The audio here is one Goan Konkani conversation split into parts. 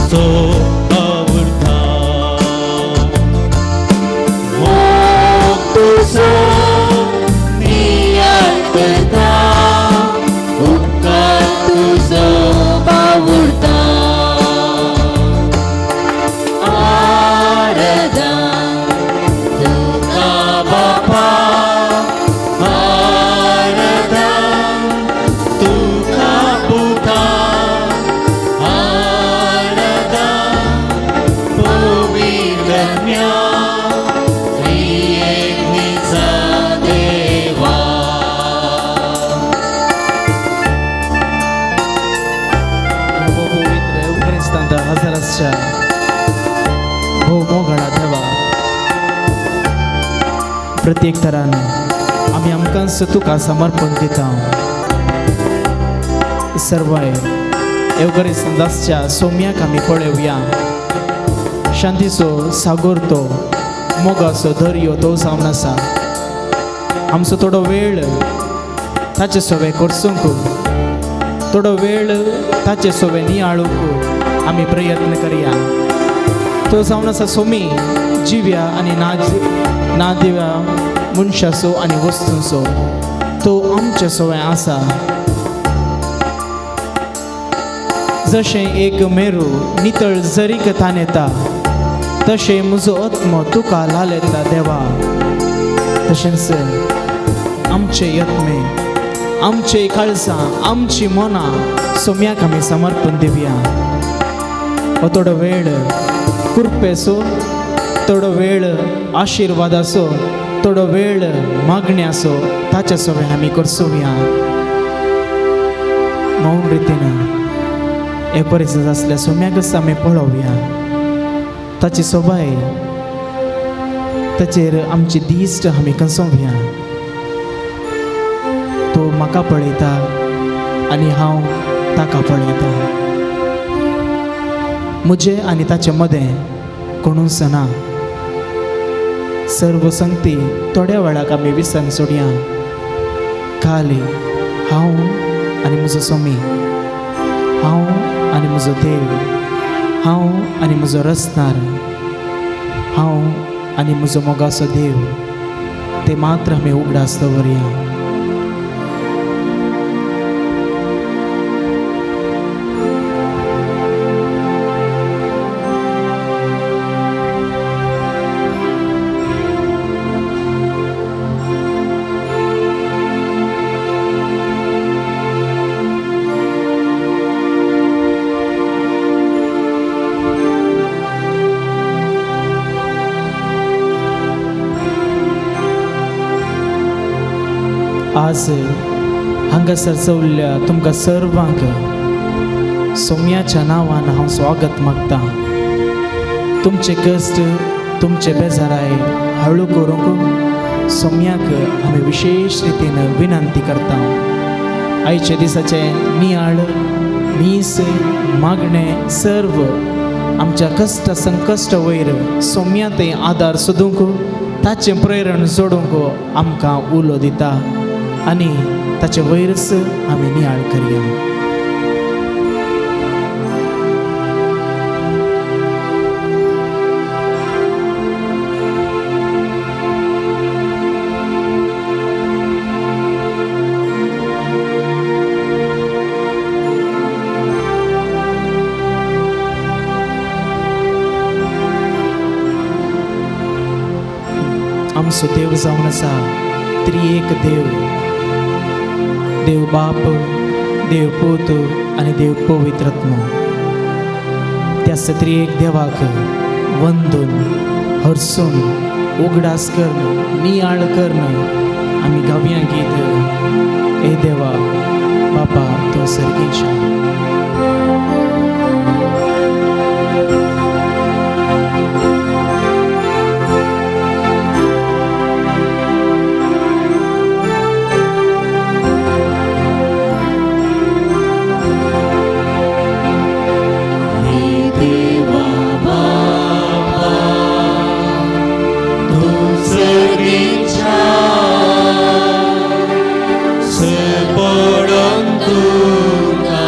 तुजो बावुरता मोग तुजो नियाळ करता उपकार तुजो बावुरता आराधन तुका बापा आराधन तुका पुता आराधन पवित्रत्म्या त्रिएकनिचा देवा. ह्या पवित्र उपरिस्तांत हजर आसच्या भोव मोगाळा देवा, प्रत्येक तरान आमी आमकांच तुका समर्पण दिता. सर्वाय एवगरिस्तांत आसच्या सोम्याक आमी पळोवया. शांतीचो सागोर तो, मोगाचो दर्यो तो जावन आसा. आमचो थोडो वेळ ताचे सवे करसूंक, थोडो वेळ ताचे सोवे नियाळूंक आमी प्रयत्न करया. तो जावन आसा सोमी जिव्या आनी ना दिव्या मनशाचो आनी वस्तूंचो. तो आमचे सोवे आसा. जशें एक मेरू नितळ जरीक तानेता तशें म्हजो आत्मो तुका लालेता देवा. तशेंच आमचे यत्मे, आमचे काळजां, आमची मनां सोम्याक आमी समर्पण दिवया. हो थोडो वेळ कृपेचो, थोडो वेळ आशिर्वादाचो, थोडो वेळ मागण्याचो ताच्या सोवे आमी करसोवया. मौन रितीन हे परिस्थिती आसल्या सोम्याकच आमी पळोवया. ताची सोबाय, ताचेर आमची दिश्ट आमी कसोवया. तो म्हाका पळयता आनी हांव ताका पळयता. म्हजे आनी ताचे मदें कोणूच ना. सर्व संगती थोड्या वेळाक आमी विसरून सोडया. खाली हांव आनी म्हजो स्वामी, हांव आनी म्हजो देव, हांव आनी म्हजो रचणार, हांव आनी म्हजो मोगाचो देव, ते मात्र आमी उगडास दवरया. आज हांगासर चवल्ल्या तुमकां सर्वांक सोम्याच्या नांवान हांव स्वागत मागता. तुमचे कश्ट, तुमचे बेजाराय हळू करूंक सोम्याक आमी विशेश रितीन विनंती करता. आयच्या दिसाचे नियाळ, मीस, मागणें सर्व आमच्या कश्ट संकश्ट वयर सोम्या थंय आदार सोदूंक, ताचें प्रेरण जोडूंक आमकां उलो दिता आनी ताचे वयरच आमी नियाळ करया. आमचो देव जावन आसा त्रिएक देव, देव बाप, देव पूत आनी देव पवित्रात्मो. त्या त्रिएक देवाक वंदून, हरसून, उगडास करून, नियाळ करून आमी गावया गीत ए देवा बापा तो सर्गेशा. पडोन तुका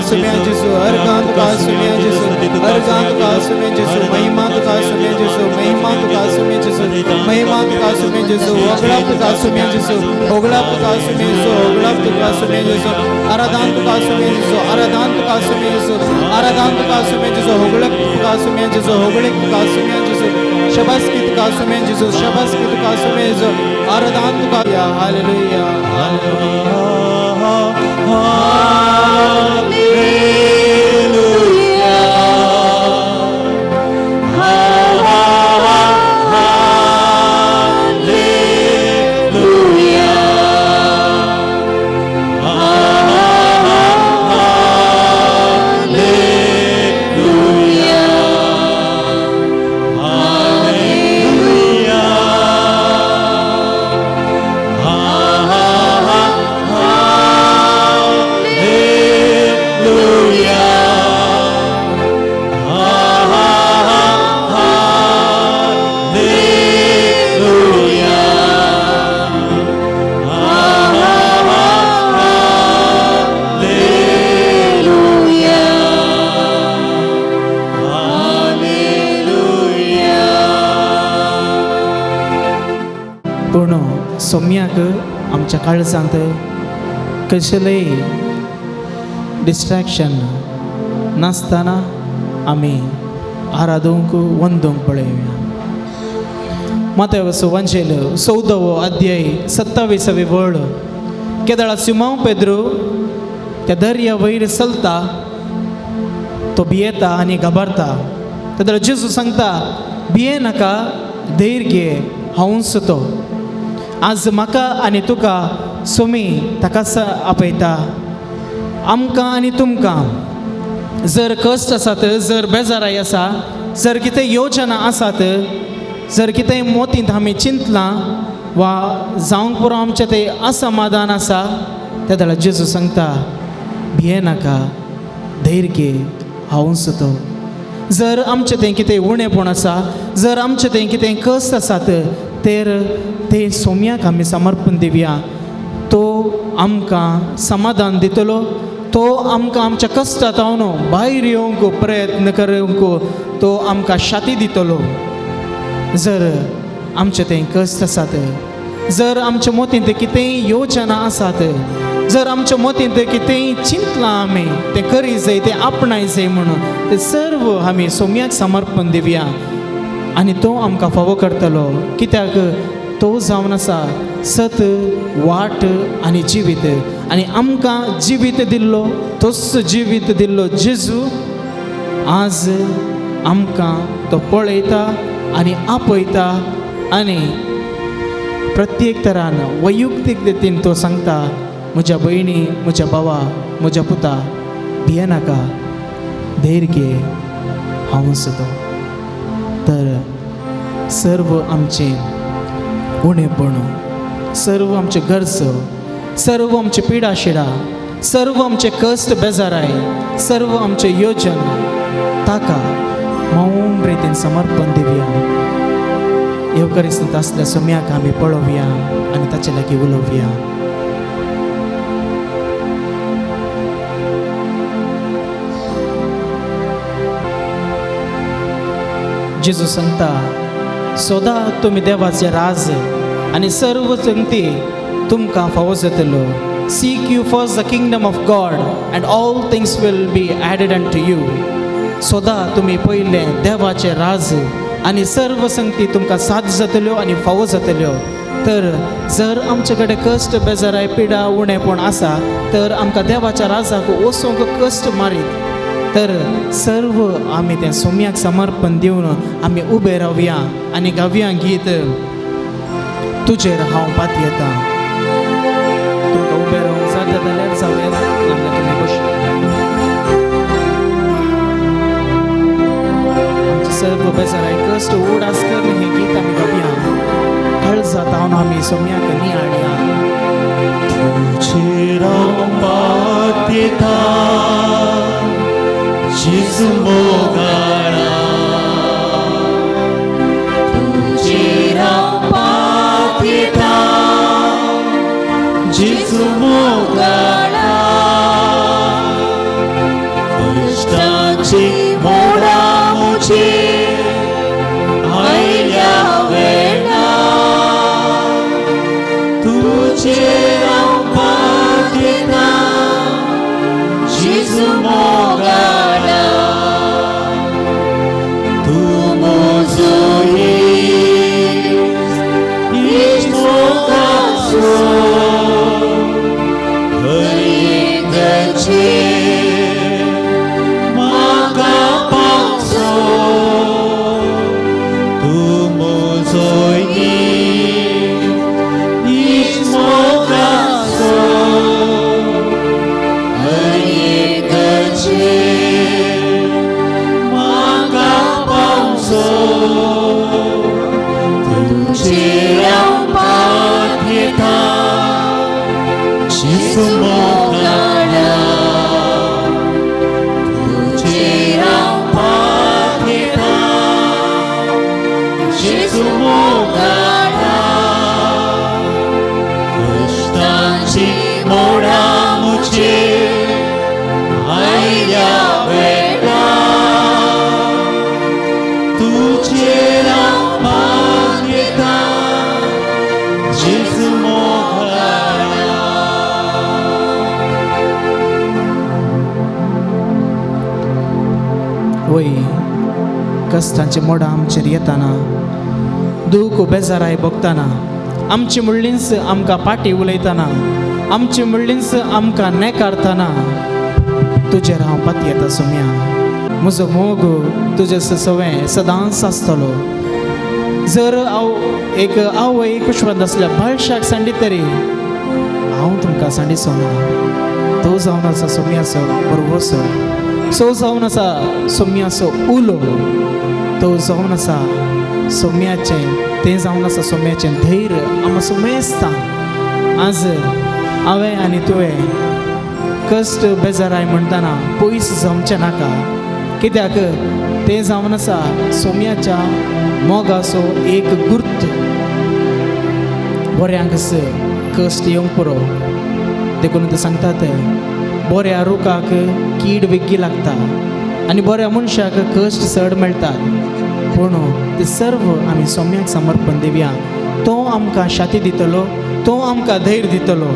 सुम्या जेजू, अर्गां तुका सुम्या जेजू, अर्गां तुका सुम्या जेजू, महिमा तुका सुम्या जेजू, महिमा तुका सुम्या जेजू, महिमा तुका सुम्या जेजू, होगळाप तुका सुम्या जेजू, होगळाप तुका सुम्या जेजू, होगळाप तुका सुम्या जेजू, आराधन तुका सुम्या जेजू, आराधन तुका सुम्या जेजू, आराधन तुका सुम्या जेजू, होगळक तुका सुम्या जेजू, होगळक तुका सुम्या जेजू, शबासकी तुका सुम्या जेजू, शबासकी तुका सुम्या जेजू, आराधन तुका। Hallelujah, hallelujah, hallelujah, hallelujah, hallelujah, hallelujah, hallelujah, hallelujah, hallelujah, hallelujah. पूण सोम्याक आमच्या काळजांत कसलेय डिस्ट्रॅक्शन नासतना आमी आराधूंक वंदूंक पळोवया। मातेवसो वंचेल 14वो अध्याय 27वी वळ केदळा सिमांव पेद्रू त्या दर्या वयर चलता, तो भियेता आनी घाबरता। तेदळा जेजू सांगता, भिये नाका, धैर्य घे, हांवूच तो। आज म्हाका आनी तुका सोमी ताकाच आपयता। आमकां आनी तुमकां जर कश्ट आसात, जर बेजाराय आसा, जर कितें योजना आसात, जर कितें मोतींत आमी चिंतलां वा जावंक पुरो आमचें तें असमाधान आसा, त्या जाल्यार जेजू सांगता, भिये नाका, धैर्य घे, हांवूच तो। जर आमचें तें कितें उणेपण आसा, जर आमचें तें कितें कश्ट आसात, तेर ते सोम्याक आमी समर्पण दिवया। तो आमकां समाधान दितलो, तो आमकां आमच्या कश्टांत भायर येवंक प्रयत्न करूंक तो आमकां शाती दितलो। जर आमचें तें कश्ट आसात, जर आमच्या मोतींत कितेंय योजना आसात, जर आमच्या मोतींत कितेंय चिंतलां आमी तें करी जाय, तें आपणाय जाय म्हणून, तें सर्व आमी सोम्याक समर्पण दिवया आनी तो आमकां फावो करतलो। कित्याक तो जावन आसा सत, वाट आनी जिवीत, आनी आमकां जिवीत दिल्लो तोच जिवीत दिल्लो जेजू आज आमकां तो पळयता आनी आपयता आनी प्रत्येक तरान वैयक्तीक रितीन तो सांगता, म्हज्या भयणी, म्हज्या भावा, म्हज्या पुता, भियेनाका, धैर्य घे, हांवूच तो। तर सर्व आमचें उणेपण, सर्व आमचे गरज, सर्व आमचे पिडा शिडा, सर्व आमचे कश्ट बेजाराय, सर्व आमचे योजन ताका मौन रितीन समर्पण दिवया। येवकरिस्त आसल्या सोम्याक आमी पळोवया आनी ताचे लागीं उलोवया। जेजू सांगता, सोदा तुमी देवाचे राज आनी सर्व संगती तुमकां फावो जातलो। Seek you first the kingdom of God and all things will be added unto you. सोदा तुमी पयलें देवाचें राज आनी सर्व संगती तुमकां साथ जातल्यो आनी फावो जातल्यो। तर जर आमचे कडेन कश्ट, बेजाराय, पिडा, उणेपण आसा, तर आमकां देवाच्या राजाक वचूंक कश्ट मारीत। तर सर्व आमी तें सोम्याक समर्पण दिवन आमी उबे रावया आनी गावया गीत, तुजेर हांव पातयेता। तुमकां उबे रावंक जाता जाल्यार जावया, नाजाल्यार तुमी बसया। आमचे सर्व बेजाराय, कश्ट, उडास करून हें गीत आमी गावया। काळजांत हांव आमी सोम्याक नियाळया। तुजेर हांव पातयेता, जेजू मोगाळा, तुजेर हांव पातयेता, जेजू मोगाळा, कश्टांची मोडां म्हजेर आयल्या वेळार तुजेर हांव पातयेतां जेजू मोगाळा तूं म्हजो इश्ट, इश्ट मोगाचो हर एक गरजेक म्हाका पावचो तूं म्हजो इश्ट, इश्ट मोगाचो हर एक गरजेक म्हाका पावचो तुजेर हांव पातयेतां जेजू मोगाळा तुजेर हांव पातयेतां जेजू मोगाळा कश्टांची मोडां म्हजेर आयल्या वेळार तुजेर हांव पातयेतां जेजू मोगाळा. वय कश्टांचे मोडां आमचेर येताना, दूख बेजाराय भोगताना, आमची मुळ्ळींच आमकां पाटी उलयतना, आमची मुळ्ळींच आमकां नेकारतना, तुजेर हांव पातयेता सोम्या. म्हजो मोग तुजे सवें सदांच आसतलो. जर हांव एक आवय कुशवंत आसल्या बाळशाक सांडीत तरी हांव तुमकां सांडिचो ना. तो जावन आसा सोम्याचो बरोसो, सो जावन आसा सोम्याचो उलो, तो जावन आसा सोम्याचें, तें जावन आसा सोम्याचें धैर्य आमकां सुमेस्तान. आज हांवें आनी तुवें कश्ट बेजाराय म्हणटना पयस जावचें नाका, कित्याक तें जावन आसा सोम्याच्या मोगाचो एक गुर्त. बऱ्यांक कश्ट येवंक पुरो, देखून ते सांगतात बऱ्या रुखाक कीड वेग्गी लागता आनी बऱ्या मनशाक कश्ट चड मेळटात. पूण ते सर्व आमी सोम्याक समर्पण दिवया, तो आमकां शाती दितलो, तो आमकां धैर्य दितलो.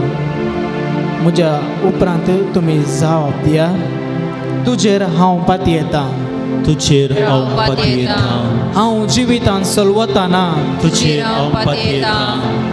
म्हज्या उपरांत तुमी जाप दिया, तुजेर हांव पातयेतां, तुजेर हांव पातयेतां, हांव जिवितांत सलवताना, तुजेर हांव पातयेतां,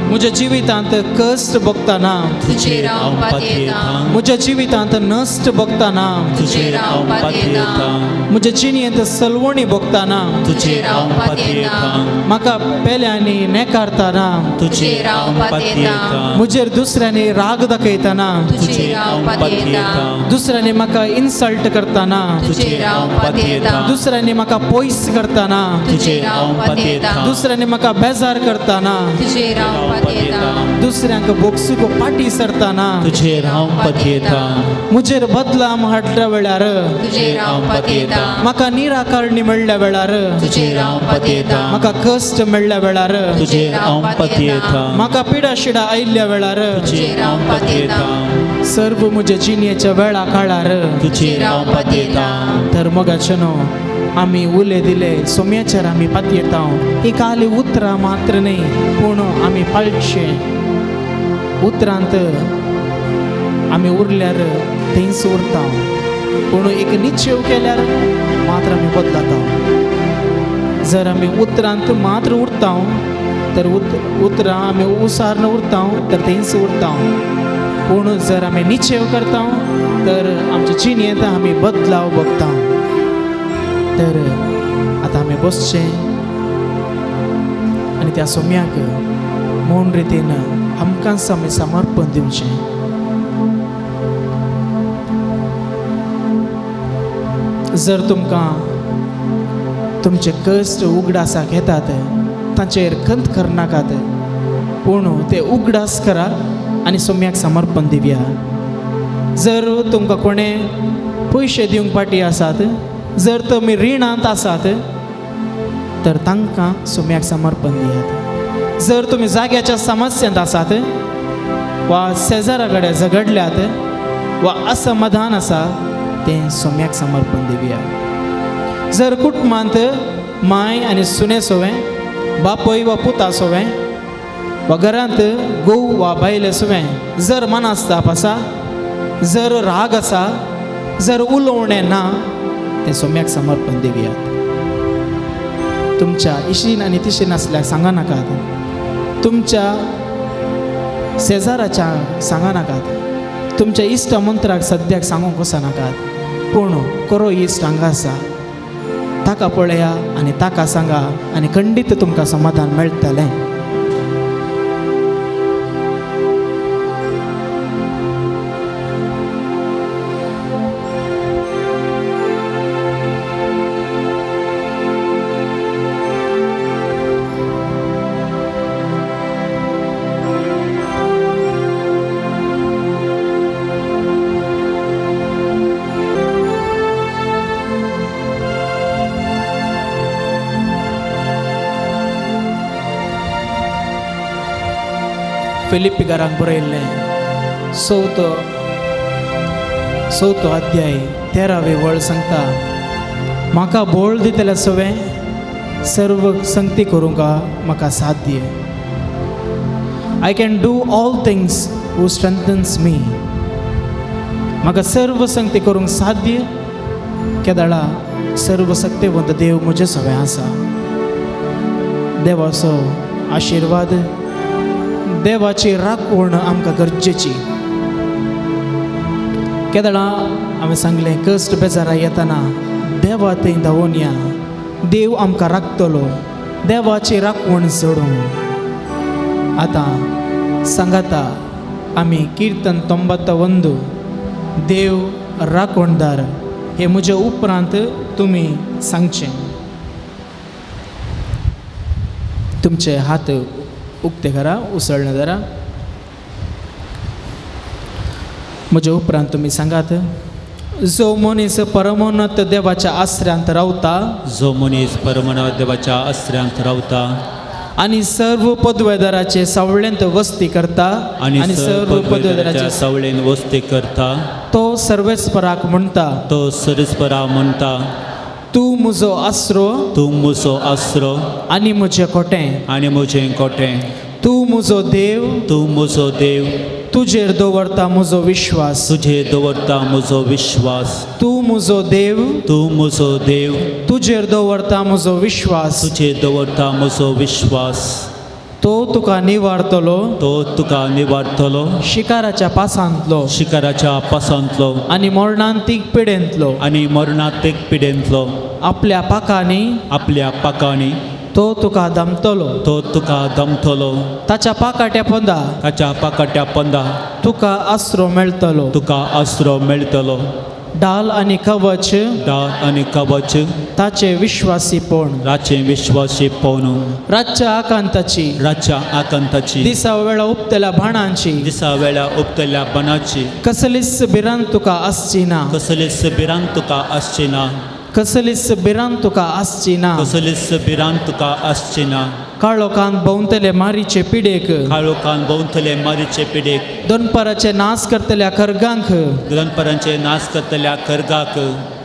म्हज्या जिवितांत कश्ट भोगतना, तुजेर हांव पातयेतां, म्हज्या जिवितांत नश्ट भोगतना, तुजेर हांव पातयेतां, म्हज्या जिणेंत सलवणी भोगतना, तुजेर हांव पातयेतां, म्हाका पेल्यांनी नेकारतना, तुजेर हांव पातयेतां, म्हजेर दुसऱ्यांनी राग दाखयतना, तुजेर हांव पातयेतां, दुसऱ्यांनी म्हाका इन्सल्ट करतना, तुजेर हांव पातयेतां, दुसऱ्यांनी म्हाका पयस करतना, तुजेर हांव पातयेतां, दुसऱ्यांनी म्हाका बेजार करतना, तुजेर हांव पातयेतां, दुसऱ्यांक बोगसूक पाटी सरतना, तुजेर हांव पातयेतां, म्हजेर बदलाम हाडल्या वेळार, तुजेर हांव पातयेतां, म्हाका निराकारणी मेळ्ळ्या वेळार, तुजेर हांव पातयेतां, म्हाका कश्ट मेळ्ळ्या वेळार, तुजेर हांव पातयेतां, म्हाका पिडा शिडा आयिल्ल्या वेळार, तुजेर हांव पातयेतां, सर्व म्हज्या जिणेच्या वेळा काळार, तुजेर हांव पातयेतां. तर मोगाचें न्हू आमी उले दिले सोम्याचेर आमी पातयेता. ही काली उतरां मात्र न्हय, पूण आमी पाळचें. उतरांत आमी उरल्यार थंयच उरता, पूण एक निश्चेव केल्यार मात्र आमी बदलता. जर आमी उतरांत मात्र उरता तर उतरां आमी उसारन उरता तर थंयच उरता, पूण जर आमी निश्चेव करता तर आमच्या जिणेंत आमी बदलाव बघता. तर आतां आमी बसचें आनी त्या सोम्याक मौन रितीन आमकांच आमी समर्पण दिवचें. जर तुमकां तुमचे कश्ट उगडासाक येतात ताचेर खंत करनाकात, पूण ते उगडास करा आनी सोम्याक समर्पण दिवया. जर तुमकां कोणें पयशे दिवंक पाटी आसात, जर तुमी रिणांत आसात तर तांकां सोम्याक समर्पण दियात. जर तुमी जाग्याच्या समस्यांत आसात वा शेजारा कडेन झगडल्यात वा असमाधान आसा, तें सोम्याक समर्पण दिवया. जर कुटुंबांत माय आनी सुने सोवें, बापूय वा पुता सोवें, वा घरांत घोव वा बायले सोवें जर मनास्ताप आसा, जर राग आसा, जर उलोवणें ना, तें सोम्याक समर्पण दिवयात. तुमच्या इशीन आनी तिशीन आसल्यार सांगा नाकात, तुमच्या शेजाराच्या सांगा नाकात, तुमच्या इश्ट मंत्राक सद्याक सांगूंक वचनाकात, पूण खरो इश्ट हांगा आसा, ताका पळया आनी ताका सांगा आनी खंडीत तुमकां समाधान मेळटलें. फिलिप्पीकारांक बरयल्लें चवथो चवथो अध्याय 13वी वळ सांगता, म्हाका बोळ दितले सवें सर्व संगती करूंक म्हाका साध्य. I can do all things who strengthens me. म्हाका सर्व संगती करूंक साध्य केदळा सर्व सक्तेवंत देव म्हजें सवें आसा. देवाचो आशिर्वाद, देवाची राखवण आमकां गरजेची. केदळा हांवें सांगलें, कश्ट बेजारा येतना देवा थंय धांवून या, देव आमकां राखतलो, देवाची राखवण सोडूं. आतां सांगाता आमी किर्तन 91, देव राखणदार हे म्हजे उपरांत तुमी सांगचें. तुमचे हात उक्ते करा, उसळणे धरा. म्हजे उपरांत तुमी सांगात, जो मनीस परमोन्नत देवाच्या आसऱ्यांत रावता, जो मनीस परमोन्नत देवाच्या आसऱ्यांत रावता, आनी सर्व पदवेदाराचे सावळेंत वस्ती करता, आनी सर्व पदवेदाराच्या सावळेंत वस्ती करता, तो सर्वेस्पराक म्हणटा, तो सर्वेस्परा म्हणटा, तूं म्हजो आसरो, तूं म्हजो आसरो, आनी म्हजें कोटें, आनी म्हजें कोटें, तूं म्हजो देव, तूं म्हजो देव, तुजेर दवरता म्हजो विश्वास, तुजेर दवरता म्हजो विश्वास, तूं म्हजो देव, तूं म्हजो देव, तुजेर दवरता म्हजो विश्वास, तुजेर दवरता म्हजो विश्वास, तो तुका निवारतलो, तो तुका निवारतलो, शिकाराच्या पासांतलो, शिकाराच्या पासांतलो, आनी मरणांतीक पिडेंतलो, आनी मरणांतीक पिडेंतलो, आपल्या पाकांनी, आपल्या पाकांनी, तो तुका दमतलो, तो तुका दमतलो, ताच्या पाकाट्या पोंदा, ताच्या पाकाट्या पोंदा, तुका आसरो मेळटलो, तुका आसरो मेळटलो, डाल आनी कवच, डाल आनी कवच, ताचे विश्वासीपण, राचे विश्वासीपण, रातच्या आकांताची, रातच्या आकांताची, दिसा वेळा उपतल्या बाणांची, दिसा वेळा उपतल्या बाणाची, कसलीच भिरांत तुका आसची ना, कसलीच भिरांत तुका आसची ना, कसलीच भिरांत तुका आसची ना, कसलीच भिरांत तुका आसची ना, काळोखान भोंवतले मारीचे पिडेक, काळोखान भोंवतले मारीचे पिडेक, दनपाराचे नाश करतल्या खर्गांक, दनपारांचे नाश करतल्या खर्गाक,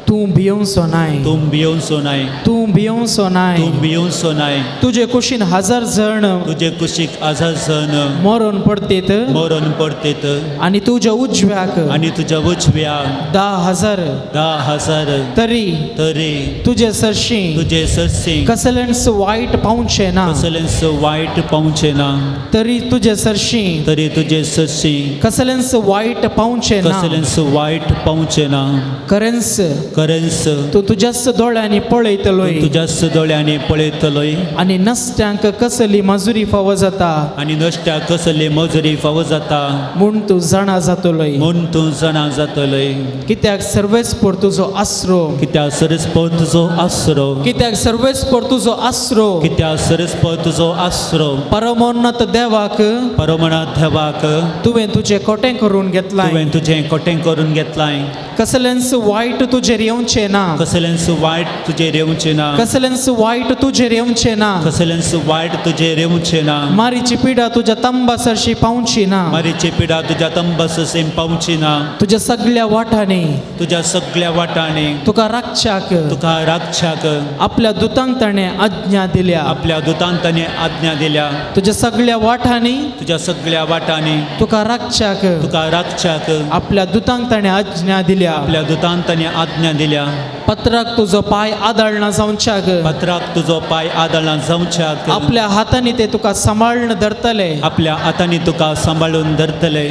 तूं भियोवचो नाय, तूं भियोवचो नाय, तूं भियोवचो नाय, तूं भियोवचो नाय, तुजे कुशीन 1000 जण, तुजे कुशीक 1000 जण, मरून पडतीत, मरून पडतीत, आनी तुज्या उजव्याक, आनी तुज्या उजव्याक, 10,000, 10,000, तरी, तरी, तुजे सरशीं, तुजे सरशीं, कसलेंच वायट पावचें ना, कसलेंच वायट पावचें ना, तरी तुजे सरशीं, तरी तुजे सरशीं, कसलेंच वायट पावचें ना, कसलेंच वायट पावचें ना, खरेंच, खरेंच, तूं तुज्याच दोळ्यांनी पळयतलोय, तुज्याच दोळ्यांनी पळयतलोय, आनी नसत्यांक कसली मजुरी फावो जाता, आनी नश्ट्याक कसली मजुरी फावो जाता, म्हूण तूं जाणा जातलोय, म्हूण तूं जाणा जातलोय, कित्याक सर्वेस्पर तुजो आसरो, कित्याक सर्वेस्पर तुजो आसरो, कित्याक सर्वेस्पर तुजो आसरो, कित्याक सर्वेस्पर तुजो आसरो, परमोन्नत देवाक, परमोन्नत देवाक, तुवें तुजें कोटें करून घेतलां, तुवें तुजें कोटें करून घेतलां, कसलेंच वायट तुजेर येवचें ना, कसलेंच वायट तुजेर येवचें ना, कसलेंच वायट तुजेर येवचें ना, कसलेंच वायट तुजेर येवचें ना, मारीची पिडा तुज्या तंबासरशी पावची ना, मारीची पिडा तुज्या तंबासरशी पावची ना, तुज्या सगळ्या वाटांनी, तुज्या सगळ्या वाटांनी तुका राखच्याक, तुका राखच्याक आपल्या दुतांक ताणें आज्ञा दिल्या, आपल्या दुतांक ताणें आज्ञा दिल्या, तुज्या सगळ्या वाटांनी, तुज्या सगळ्या वाटांनी तुका राखच्याक, तुका राखच्याक आपल्या दुतांक ताणें आज्ञा दिल्या, आपल्या दुतांक ताणें आज्ञा दिल्या, पत्राक तुजो पांय आदळना जावच्याक, पत्राक तुजो पांय आदळना जावच्याक, आपल्या हातांनी ते तुका सांबाळून धरतले, आपल्या हातांनी तुका सांबाळून धरतले,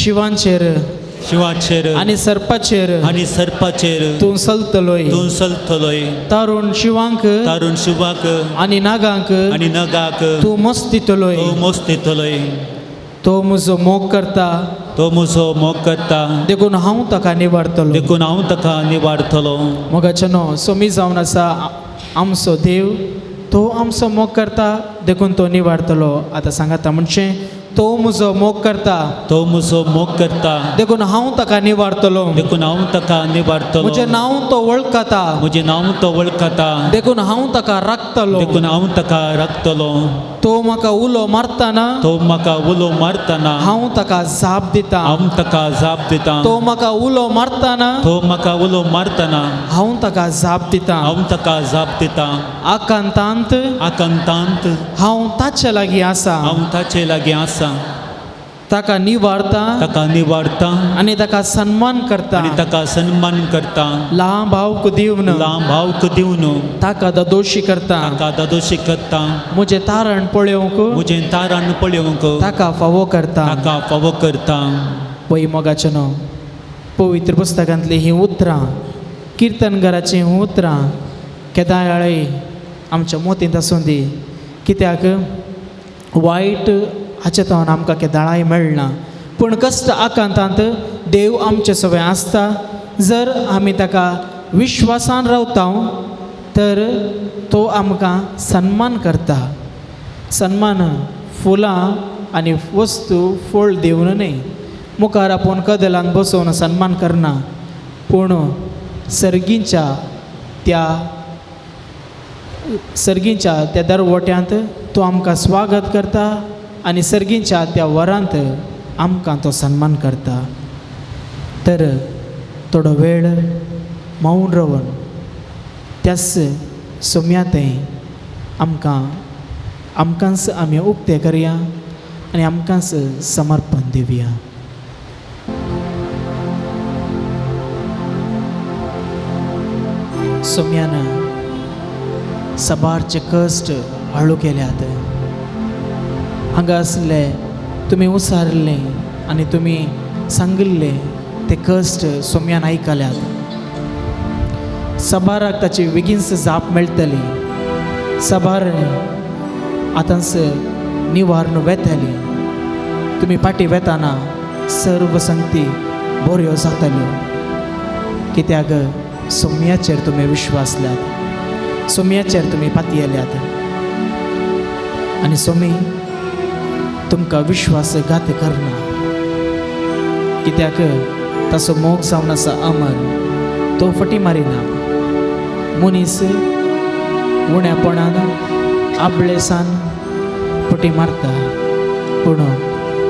शिवांचेर शिवाचेर आनी सर्पाचेर आनी सर्पाचेर तूं चलतलोय, तूं चलतलोय, तारुण शिवांक तारुण शिवाक आनी नागांक आनी नगाक तूं मस्तितलोय, तूं मोस्तितलोय, तो म्हजो मोग करता, तो म्हजो मोग करता, देखून हांव ताका निवारतलो, देखून हांव ताका निवारतलो. मोगाचें न्हू सोमी जावन आसा आमचो देव, तो आमचो मोग करता देखून तो निवारतलो. आतां सांगाता म्हणजे तो म्हजो मोग करता, तो म्हजो मोग करता, देखून हांव ताका निवारतलो, देखून हांव ताका निवारतलो, म्हजें नांव तो वळखता, म्हजें नांव तो वळखता, देखून हांव ताका राखतलो, देखून हांव ताका राखतलो, तो म्हाका उलो मारतना, तो म्हाका उलो मारतना हांव ताका जाप दिता, हांव ताका जाप दिता, तो म्हाका उलो मारतना, तो म्हाका उलो मारतना हांव ताका जाप दिता, हांव ताका जाप दिता, आकांतांत आकांतांत हांव ताचे लागीं आसा, हांव ताचे लागीं आसा, ताका निवारता, ताका निवारता आनी ताका सन्मान करता, आनी ताका सन्मान करता, लांब भावक दिवन, लांब भावक दिवन ताका ददोशी करता, ताका दादोशी करता, म्हजें तारण पळोवंक, म्हजें तारण पळोवंक ताका फावो करता, ताका फावो करता. पळय मोगाचें न्हू पवित्र पुस्तकांतलीं हीं उतरां, किर्तनघराचीं हीं उतरां केदाळय आमच्या मोतींत आसूं दी, कित्याक वायट हाचे तावन आमकां केदाळाय मेळना, पूण कश्ट आकांतांत देव आमचे सगळें आसता. जर आमी ताका विश्वासान रावता तर तो आमकां सन्मान करता. सन्मान फुलां आनी वस्तू फळ दिवन न्हय, मुखार आपूण कदेलान बसोवन सन्मान करना, पूण सर्गीच्या त्या दरवट्यांत तो आमकां स्वागत करता आनी सर्गीच्या त्या वरांत आमकां तो सन्मान करता. तर थोडो वेळ मौन रावन त्याच सोम्या थंय आमकां आमकांच आमी उक्ते करया आनी आमकांच समर्पण दिवया. सोम्यान सबारचे कश्ट हळू केल्यात, हांगा आसले तुमी उसारले आनी तुमी सांगिल्ले ते कश्ट सोम्यान आयकल्यात. सबाराक ताची बेगीनच जाप मेळटली, सबार आतांच निवारण वेतली, तुमी फाटीं वेताना सर्व संगती बऱ्यो जातल्यो, कित्याक सोम्याचेर तुमी विश्वासल्यात, सोम्याचेर तुमी पातयेल्यात आनी सोमी तुमकां विश्वासघात करना, कित्याक ताचो मोग जावन आसा अमर, तो फटी मारिना. मनीस उण्यापणान आबळेसान फटी मारता, पूण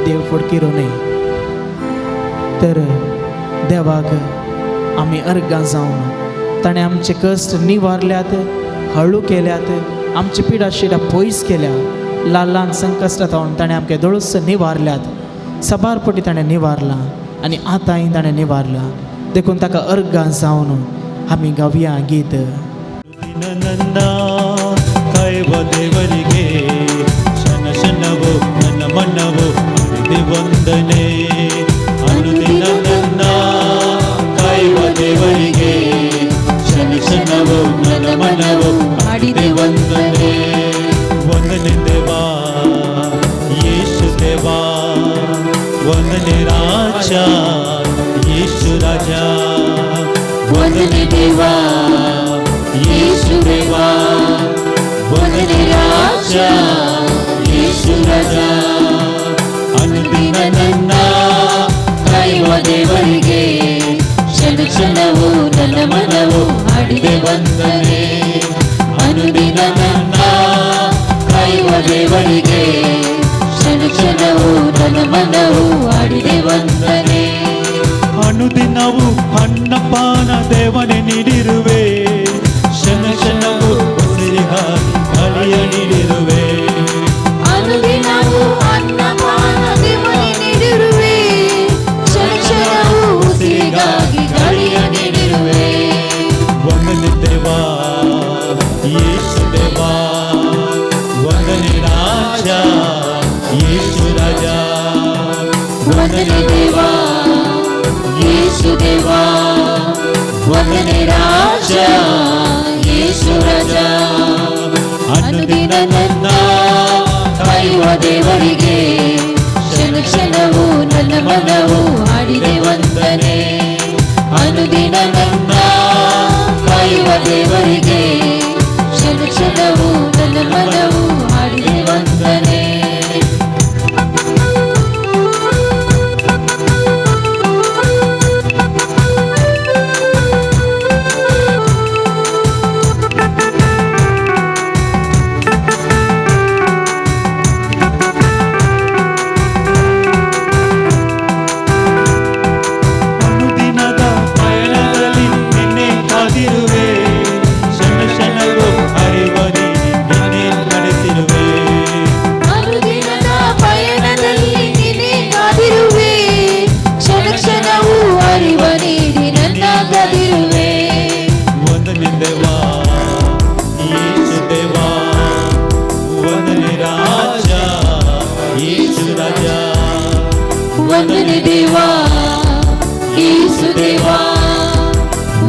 देव फटकिरो न्हय. तर देवाक आमी अर्गां जावन ताणें आमचे कश्ट निवारल्यात, हळू केल्यात, आमची पिडा शिडा पयस केल्या, ल्हान ल्हान संकश्टां जावन ताणें आमचे दोळस निवारल्यात, सबार पटी ताणें निवारलां आनी आतांय ताणें निवारलां. देखून ताका अर्गां जावन आमी गावया गीत. ದೇವರಿಗೆ ಕ್ಷಣ ಕ್ಷಣವು ನನ್ನ ಮನವು ಅನುದಿ ವಂದನೆ, ಅನುದಿನ ನನ್ನ ಕಾಯುವ ದೇವರಿಗೆ ಕ್ಷಣ ಕ್ಷಣವು ನನ್ನ ಮನವು ಅನುದಿ ವಂದನೆ. ವಂದನೆ ದೇವಾ ಯೇಸು ದೇವಾ, ವಂದನೆ ರಾಜ ಯೇಸು ರಾಜ, ವಂದನೆ ದೇವಾ ಯೇಸು ದೇವಾ, ವಂದನೆ ರಾಜ ಯೇಸು ರಾಜ, ಅನುದಿನ ನನ್ನ ಕ್ಷಣವು ನನ್ನ ಮನವು ಹಾಡಿದೆ ವಂದನೆ. ಅನುದಿನ ನನ್ನ ಕಾಯುವ ದೇವರಿಗೆ ಕ್ಷಣ ಕ್ಷಣವು ನನ್ನ ಮನವು ಹಾಡಿದೆ ವಂದನೆ. ಅನುದಿನವು ಅನ್ನಪಾನ ದೇವನೇ ನೀಡಿರುವೆ, ಕ್ಷಣ ಕ್ಷಣವು ಉಸಿರಿಗಾಗಿ ಗಾಳಿಯ ನೀಡಿರುವೆ. ಅನುದಿನವು ಅನ್ನಪಾನ ದೇವನೇ ನೀಡಿರುವೆ, ಕ್ಷಣ ಕ್ಷಣವು ಉಸಿರಿಗಾಗಿ ಗಾಳಿಯ ನೀಡಿರುವೆ. ವಂದನೆ ದೇವಾ ಯೇಸು ದೇವಾ, ವಂದನೆ ರಾಜ ಯೇಸು ರಾಜ. ವಂದನೆ ದೇವಾ ಯೇಸು ದೇವಾ, ವಂದನೆ ರಾಜ ಯೇಸು ರಾಜ. ಅನುದಿನ ನನ್ನ ಕಾಯುವ ದೇವರಿಗೆ ಕ್ಷಣ ಕ್ಷಣವು ನನ್ನ ಮನವು ಹಾಡಿದೆ ವಂದನೆ. ಅನುದಿನ ನನ್ನ ಕಾಯುವ ದೇವರಿಗೆ ಕ್ಷಣ ಕ್ಷಣವು ನನ್ನ ಮನವು ಹಾಡಿದೆ ವಂದನೆ. ಅನುದಿನದ ಪಯಣದಲ್ಲಿ ನಿನ್ನೆ ಕಾದಿರುವೆ, ಕ್ಷಣ ಕ್ಷಣವೂ ಅರಿವ ನಿನ್ನೆ ನಡೆಸಿರುವೆ. ಅನುದಿನದ ಪಯಣದಲ್ಲಿ ನೀನೇ ಕಾದಿರುವೆ, ಕ್ಷಣ ಕ್ಷಣವೂ ಅರಿವ ನೀಡಿ ನನ್ನ ಕಾದಿರುವೆ. ವಂದನೆ ದೇವಾ ಯೇಸು ದೇವಾ, ವಂದನೆ ರಾಜ ಯೇಸು ರಾಜ. ವಂದನೆ ದೇವಾ ಯೇಸು ದೇವಾ,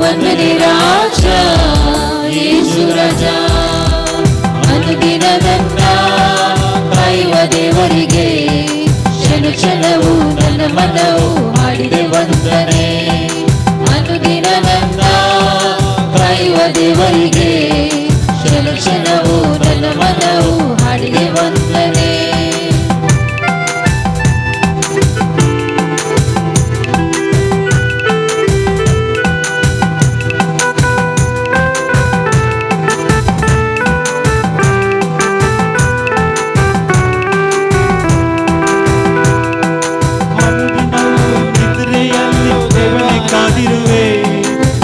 ವಂದನೆ ರಾಜ ಯೇಸು ರಾಜ. ಅನುದಿನ ನನ್ನ ಕಾಯುವ ದೇವರಿಗೆ ಕ್ಷಣ ಕ್ಷಣವು ನನ್ನ ಮನವು ಹಾಡಿದೆ ವಂದನೆ. ಅನುದಿನ ನನ್ನ ಕಾಯುವ ದೇವರಿಗೆ ಕ್ಷಣ ಕ್ಷಣವು ನನ್ನ ಮನವು ಹಾಡಿದೆ ವಂದನೆ. ಅನುದಿನವೂ ನಿದ್ರೆಯಲ್ಲಿ ದೇವನೇ ಕಾದಿರುವೆ,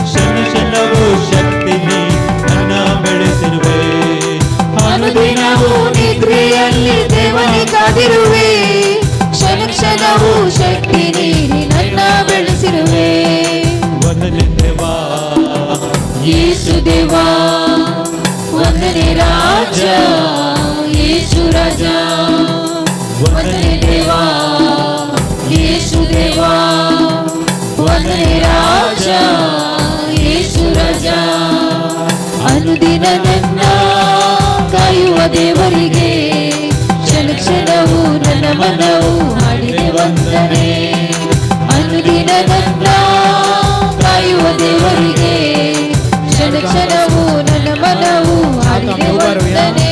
ಕ್ಷಣ ಕ್ಷಣವೂ ಶಕ್ತಿ ನೀ ನನ್ನ ಬೆಳೆಸಿರುವೆ. ಅನುದಿನವೂ ನಿದ್ರೆಯಲ್ಲಿ ದೇವನೇ ಕಾದಿರುವೆ, ಕ್ಷಣ ಕ್ಷಣವೂ ಶಕ್ತಿ ನೀಡಿ ನನ್ನ ಬೆಳೆಸಿರುವೆ. ವಂದನೆ ದೇವಾ ಯೇಸು ದೇವಾ, ವಂದನೆ ರಾಜ ಯೇಸು ರಾಜ. ವಂದನೆ ದೇವಾ ಯೇಸು ದೇವಾ, ವಂದನೆ ರಾಜ ಯೇಸು ರಾಜ. ಅನುದಿನ ನನ್ನ ಕಾಯುವ ದೇವರಿಗೆ ಕ್ಷಣ ಕ್ಷಣವು ನನ್ನ ಮನವು ಹಾಡಿದೆ ವಂದನೆ. ಅನುದಿನ ನನ್ನ ಕಾಯುವ ದೇವರಿಗೆ ಕ್ಷಣ ಕ್ಷಣವು ನನ್ನ ಮನವು ಹಾಡಿದೆ ವಂದನೆ.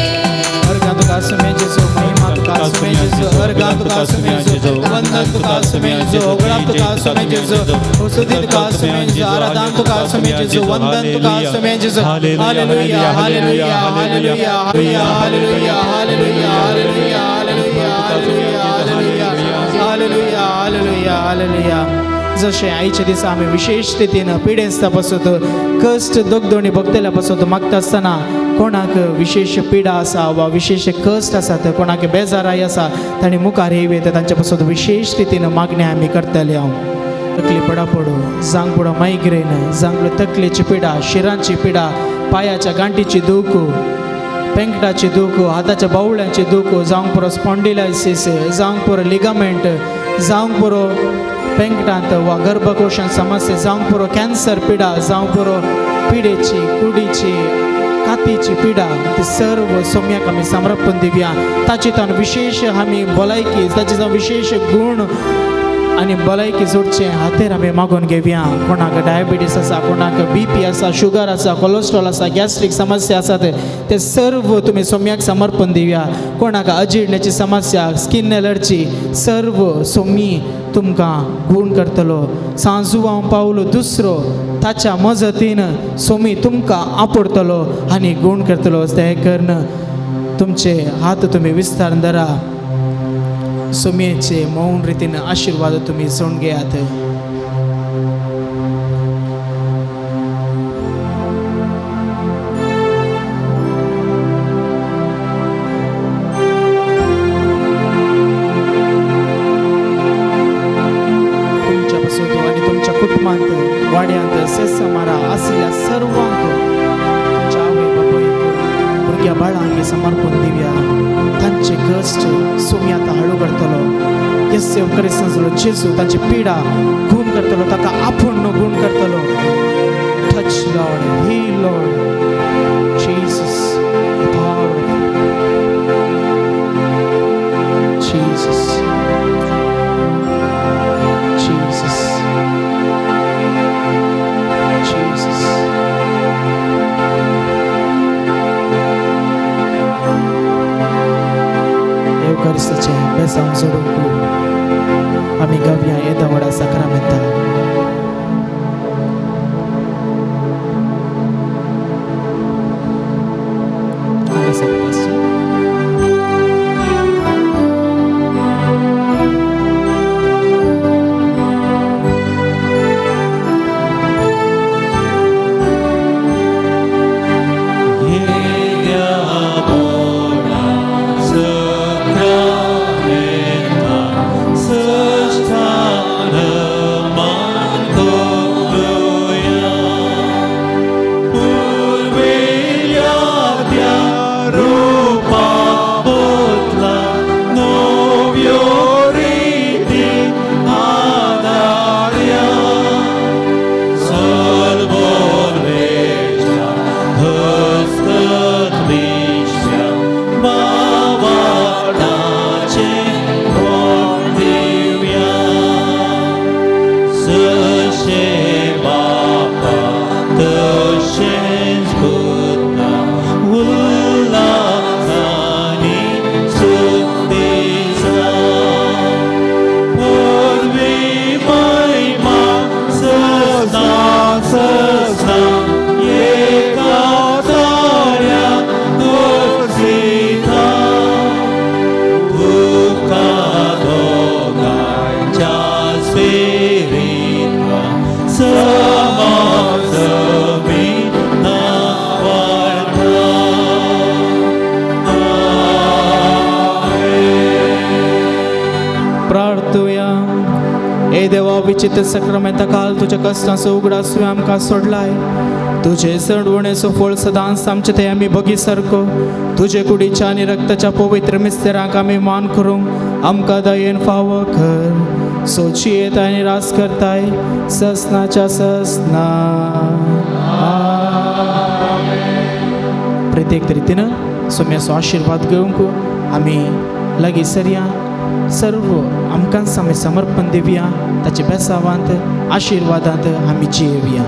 जशें आयच्या दिसा आमी विशेश रितीन पिडेस्ता पासत कश्ट दगदोणी भोगतल्या पासत मागता आसतना कोणाक विशेश पिडा आसा वा विशेश कश्ट आसात, कोणाक बेजाराय आसा, तांणी मुखार येवं तांच्या पासत विशेश रितीन मागणें आमी करतले. हांव तकली पडापडो, जावं मायग्रेन, जावं तकलेची पिडा, शिरांची पिडा, पायाच्या गांठीची दूख, पेंकटाची दूख, हाताच्या बावळ्यांची दूख, जावंक पुरो स्पॉन्डिलायसीस, जावंक पुरो लिगामेंट, जावंक पुरो पेंकटांत वा गर्भकोशांत समस्या, जावंक पुरो कॅन्सर पिडा, जावंक पुरो पिडेची, कुडीची, कातीची पिडा, ती सर्व सोम्याक आमी समर्पण दिवया. ताची तान विशेष आमी भलायकी, ताचे जावन विशेष गूण आनी भलायकी जोडचें हातेर आमी मागून घेवया. कोणाक डायबिटीस आसा, कोणाक बीपी आसा, शुगर आसा, कोलेस्ट्रॉल आसा, गॅस्ट्रीक समस्या आसात, ते सर्व तुमी सोम्याक समर्पण दिवया. कोणाक अजिर्ण्याची समस्या, स्कीन एलर्जी, सर्व सोमी तुमकां गूण करतलो. सांजुवां पावलो दुसरो ताच्या मजतीन सोमी तुमकां आपडतलो आनी गूण करतलो. तें करून तुमचे हात तुमी विस्तार धरा. सोमयेचे मौन रितीन आशिर्वाद तुमी सोडून घेयात. तुमच्या पासून आनी तुमच्या कुटुंबांत, वाड्यांत, सेसमारा आशिल्ल्या सर्वांक, तुमच्या आवय बापायक, भुरग्या बाळांक समर्पण दिवया. तांचे कश्ट सोमी आतां हाळू करतलो. येस क्रिस्तांचो जेजू तांची पिडा गूण करतलो, ताका आपूण गूण करतलो. Touch Lord, heal Lord Jesus, power Jesus, Jesus, Jesus. देव बेसांव जोडूंक आमी गावया येदा व्हडा साक्रामेंता. हांगासर पास्टर. विचित्र सक्रामेंता काल तुज्या कश्टांचो उगडास तुवें आमकां सोडलाय. तुजे सडवणेचो फळ सदांच आमचे ते आमी बगी सारको तुजे कुडीच्या आनी रक्ताच्या पवित्र मिस्तेरांक आमी मान करूंक आमकां दयेन फावो कर. सोची येत आनी रास करताय ससनाच्या ससना. प्रत्येक रितीन सोम्याचो आशिर्वाद घेवंक आमी लागीं सरया. सर्व आमकांच आमी समर्पण दिवया. ताचे बेसावांत आशिर्वादांत आमी जियेवया.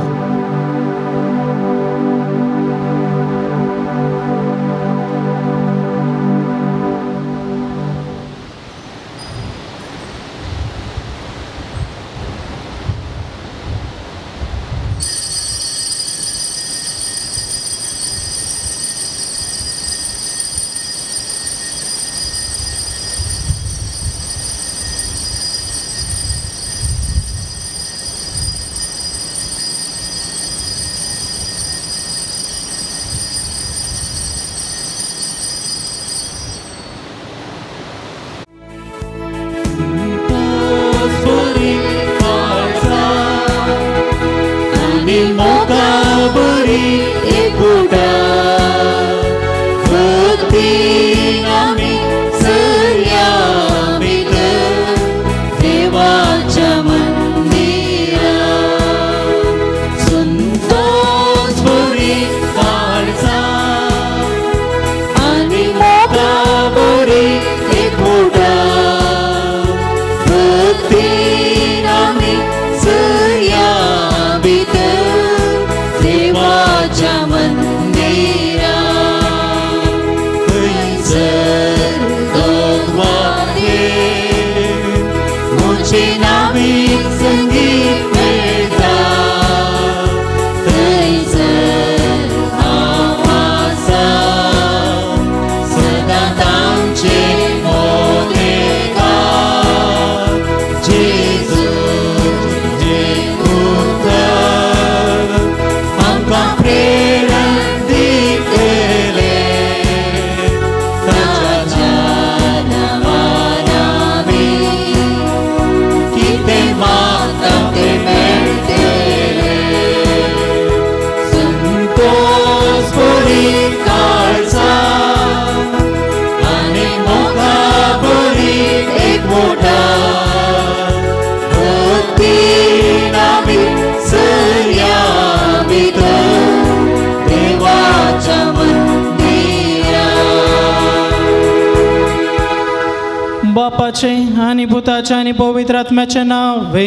बापाचे आनी पुताचे आनी पवित्र आत्म्याचे नांवे.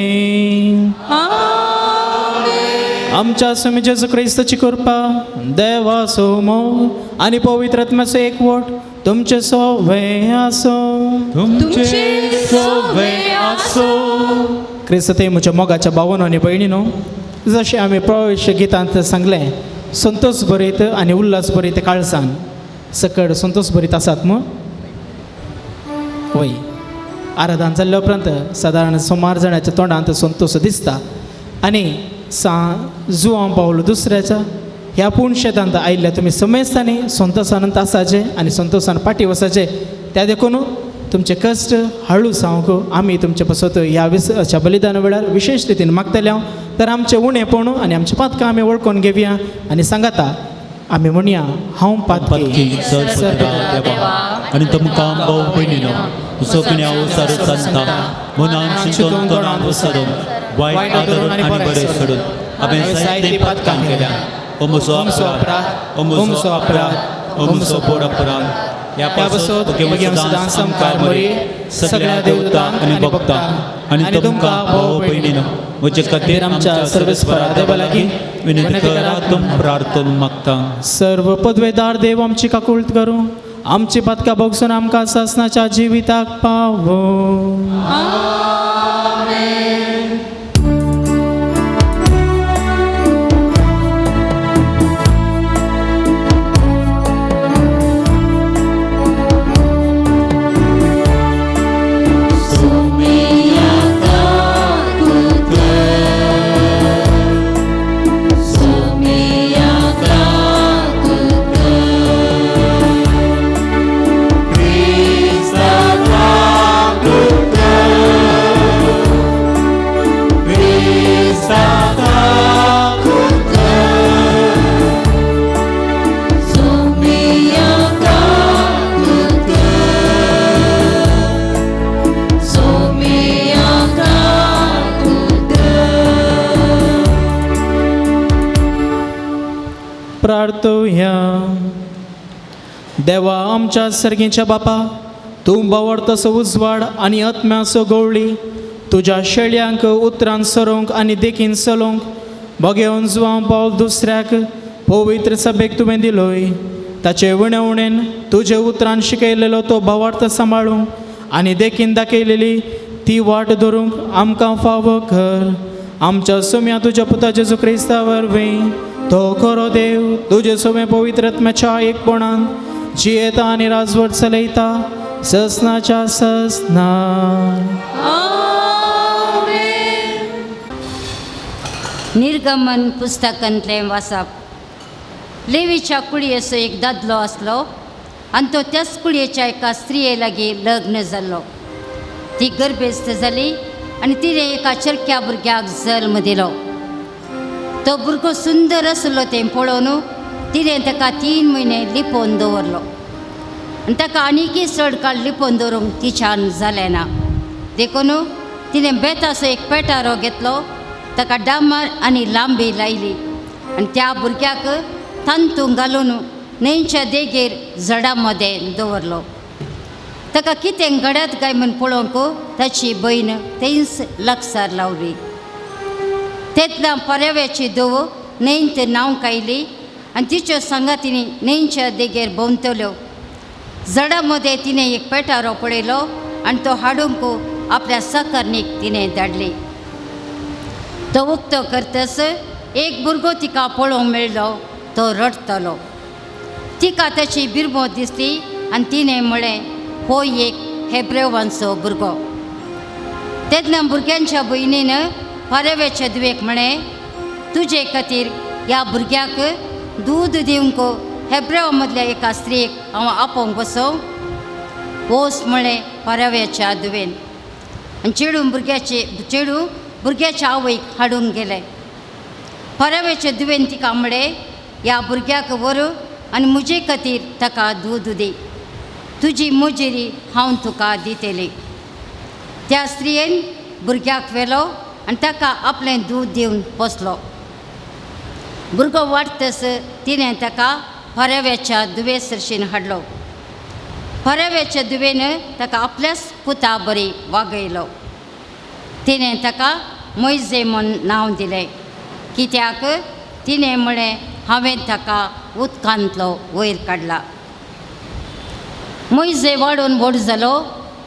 आमच्या स्वामी जेजू क्रिस्ताची कृपा, देवाचो मोग आनी पवित्र आत्म्याचो एकवट तुमचे सोवे आसो. तुमचे सोवे आसो. क्रिस्त म्हज्या मोगाच्या भावानो आनी भयणीनो, जशें आमी प्रवेश गितांत सांगलें, संतोष भरीत आनी उल्हास भरीत काळसान सकड संतोष भरीत आसात मू वय. आराधन जाल्ल्या उपरांत सादारण सुमार जाणाच्या तोंडांत संतोष दिसता आनी सा जुवां पावल दुसऱ्याच्या ह्या पूण शेतांत आयिल्ल्या तुमी समेस्तांनी संतोशानंत आसाचे आनी संतोशान फाटीं वसाचे. त्या देखून तुमचे कश्ट हळू सावंक आमी तुमचे पासत ह्या विसाच्या बलिदाना वेळार विशेश रितीन मागतले हांव. तर आमचें उणेपण आनी आमचें पातकां आमी वळखून घेवया आनी सांगाता आमी म्हणया, हांव पातकी सर देवा आनी तुमकां भाव भयणीनो सगळ्या सारू सांगता मनान चिंतून तोंडान वसरून वायट आदरून आनी बरें सोडून हांवें जायतीं पातकां केल्या. अमसो अपराध, अमसो अपराध, अमसो बोड अपराध. ह्या पासत सदांच आमकां मरी सगळ्या देवतांक आनी भक्तांक आनी तुमकां भाव भयणीनो म्हजे खातीर आमच्या सर्वेस्परा देवा लागीं विनंती करात तुम प्रार्थना मागता. सर्व पदवेदार देव आमची काकुळट करूं, आमची पातकां भोगसून आमकां सासनाच्या जिविताक पावो. प्रार्थुया. देवा आमच्या सर्गीच्या बापा, तूं बावडतसो उजवाड आनी आत्म्याचो गवळी तुज्या शेळयांक उतरान सरोवंक आनी देखीन चलोवंक बगेवन जुवां पावल दुसऱ्याक पवित्र सभेक तुवें दिलोय. ताचे उणे उणेन तुजे उतरान शिकयलेलो तो भावार्थ सांबाळूंक आनी देखीन दाखयलेली ती वाट धरूंक आमकां फावो कर. आमच्या सोम्या तुज्या पुता जेजू क्रिस्ता वरवीं तो खरो देव तुजे सोमे पवित्र आत्म्याच्या एकपणान जियेता आनी राजवट चलयता ससनाच्या ससना. निर्गमन पुस्तकांतलें वाचप. लेवीच्या कुळयेचो एक दादलो आसलो आनी तो त्याच कुळयेच्या एका स्त्रिये लागीं लग्न जाल्लो. ती गर्भेस्त जाली आनी तिणें एका चरक्या भुरग्याक जल्म दिलो. तो भुरगो सुंदर आसलो तें पळोवन तिणें ताका 3 म्हयने लिपोवन दवरलो आनी ताका आनीकय चड काळ लिपोवन दवरूंक तिच्यान जालें ना. देखून तिणें बेताचो एक पेटारो घेतलो, ताका डांबर आनी लांबी लायली आनी त्या भुरग्याक तांतूं घालून न्हंयच्या देगेर झाडां मदें दवरलो. ताका कितें घडत काय म्हूण पळोवंक ताची भयण थंयच लागसार लावली. तेन्ना पर्याव्याची धुव न्हंयत न्हावंक आयली आनी तिच्यो सांगातींनी न्हंयच्या देगेर भोंवतल्यो. झाडां मदें तिणें एक पेटारो पळयलो आनी तो हाडूंक आपल्या साकरणीक तिणें धाडली. तो उक्तो करतस एक भुरगो तिका पळोवंक मेळ्ळो. तो रडटलो. तिका ताची बिरमो दिसली आनी तिणें म्हळें, हो एक हेब्रेवांचो भुरगो. तेन्ना भुरग्यांच्या भयणीन फारेव्याच्या धुवेक म्हळें, तुजे खातीर ह्या भुरग्याक दूद दिवंक हेब्रेवा मदल्या एका स्त्रियेक हांव आपोवंक बसों. वोस म्हळें फारेव्याच्या धुवेन आनी चेडूं भुरग्याच्या आवयक हाडूंक गेलें. फारेव्याच्या धुवेन तिका म्हळें, ह्या भुरग्याक व्हर आनी म्हजे खातीर ताका दूद दी, तुजी मुजेरी हांव तुका दितली. त्या स्त्रियेन भुरग्याक व्हेलो आनी ताका आपलें दूद दिवन पोसलो. भुरगो वाडटस तिणें ताका फारेव्याच्या धुवे सरशीन हाडलो. फराव्याच्या दुवेन ताका आपल्याच पुता बरी वागयलो. तिणें ताका मोयजे म्हूण नांव दिलें, कित्याक तिणें म्हळें हांवें ताका उदकांतलो वयर काडला. मोयजे वाडून व्हड जालो.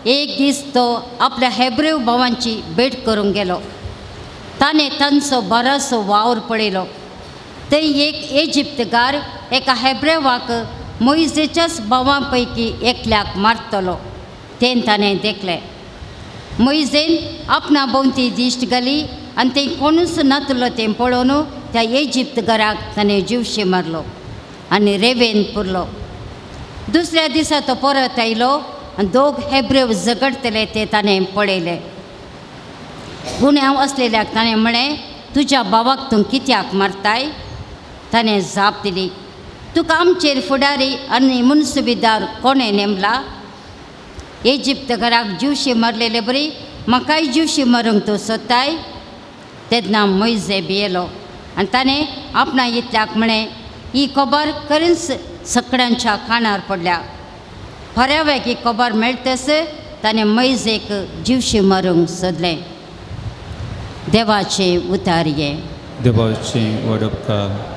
एक दीस तो आपल्या हेब्रेव भावांची भेट करूंक गेलो. ताणें तांचो बरोसो वावर पळयलो. थंय एक इजिप्तकार एका हेब्रेवाक मोयजेच्याच भावां पैकी एकल्याक मारतलो तें ताणें देखलें. मोयजेन आपणा भोंवती दिश्ट घाली आनी थंय कोणूच नातलो तें पळोवन त्या इजिप्तकाराक ताणें जिवशी मारलो आनी रेवेन पुरलो. दुसऱ्या दिसा तो परत आयलो आनी दोग हेब्रेव झगडटले ते ताणें पळयले. गुन्यांव आसलेल्याक ताणें म्हळें, तुज्या भावाक तूं कित्याक मारताय? ताणें जाप दिली, तुका आमचेर फुडारी आनी मुनसुबीदार कोणें नेमला? इजिप्तकाराक जिवशी मारलेले बरी म्हाकाय जिवशी मारूंक तूं सोदताय? तेन्ना मोयजे भियेलो आनी ताणें आपणा इतल्याक म्हळें, ही खबर खरेंच सगळ्यांच्या कानार पडल्या. फराव्याक ही खबर मेळटस ताणें मोयजेक जिवशी मारूंक सोदलें. देवाचे उतार हे. देवाचे वडपकार.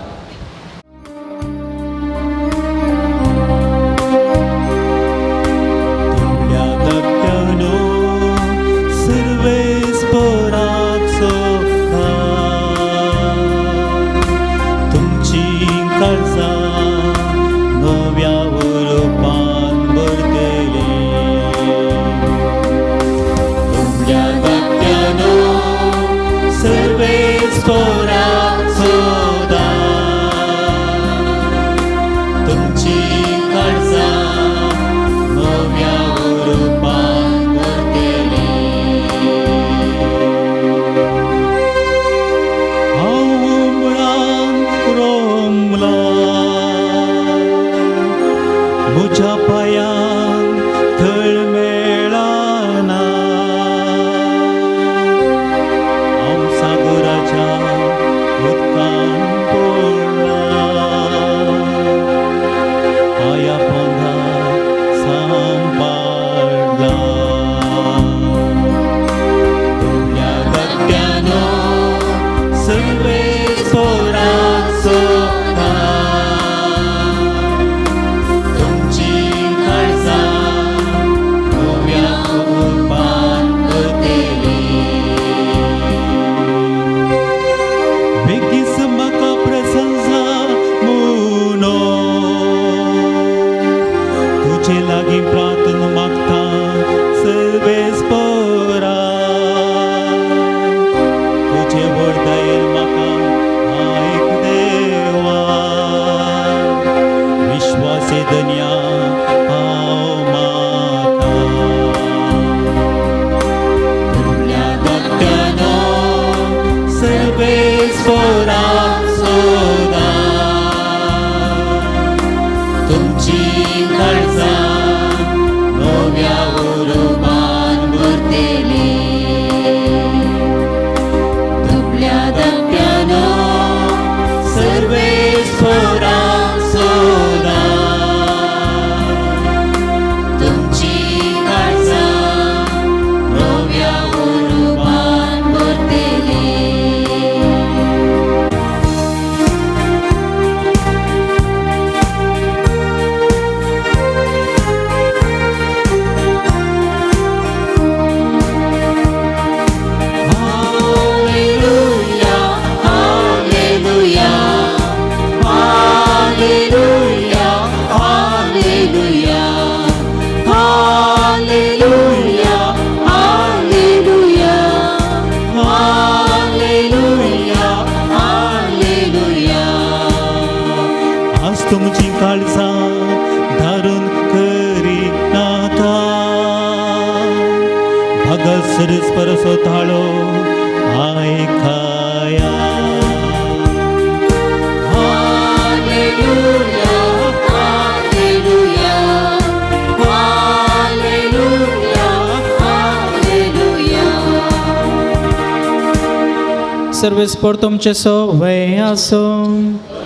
सर्वेस्पर तुमचे सोवे आसो,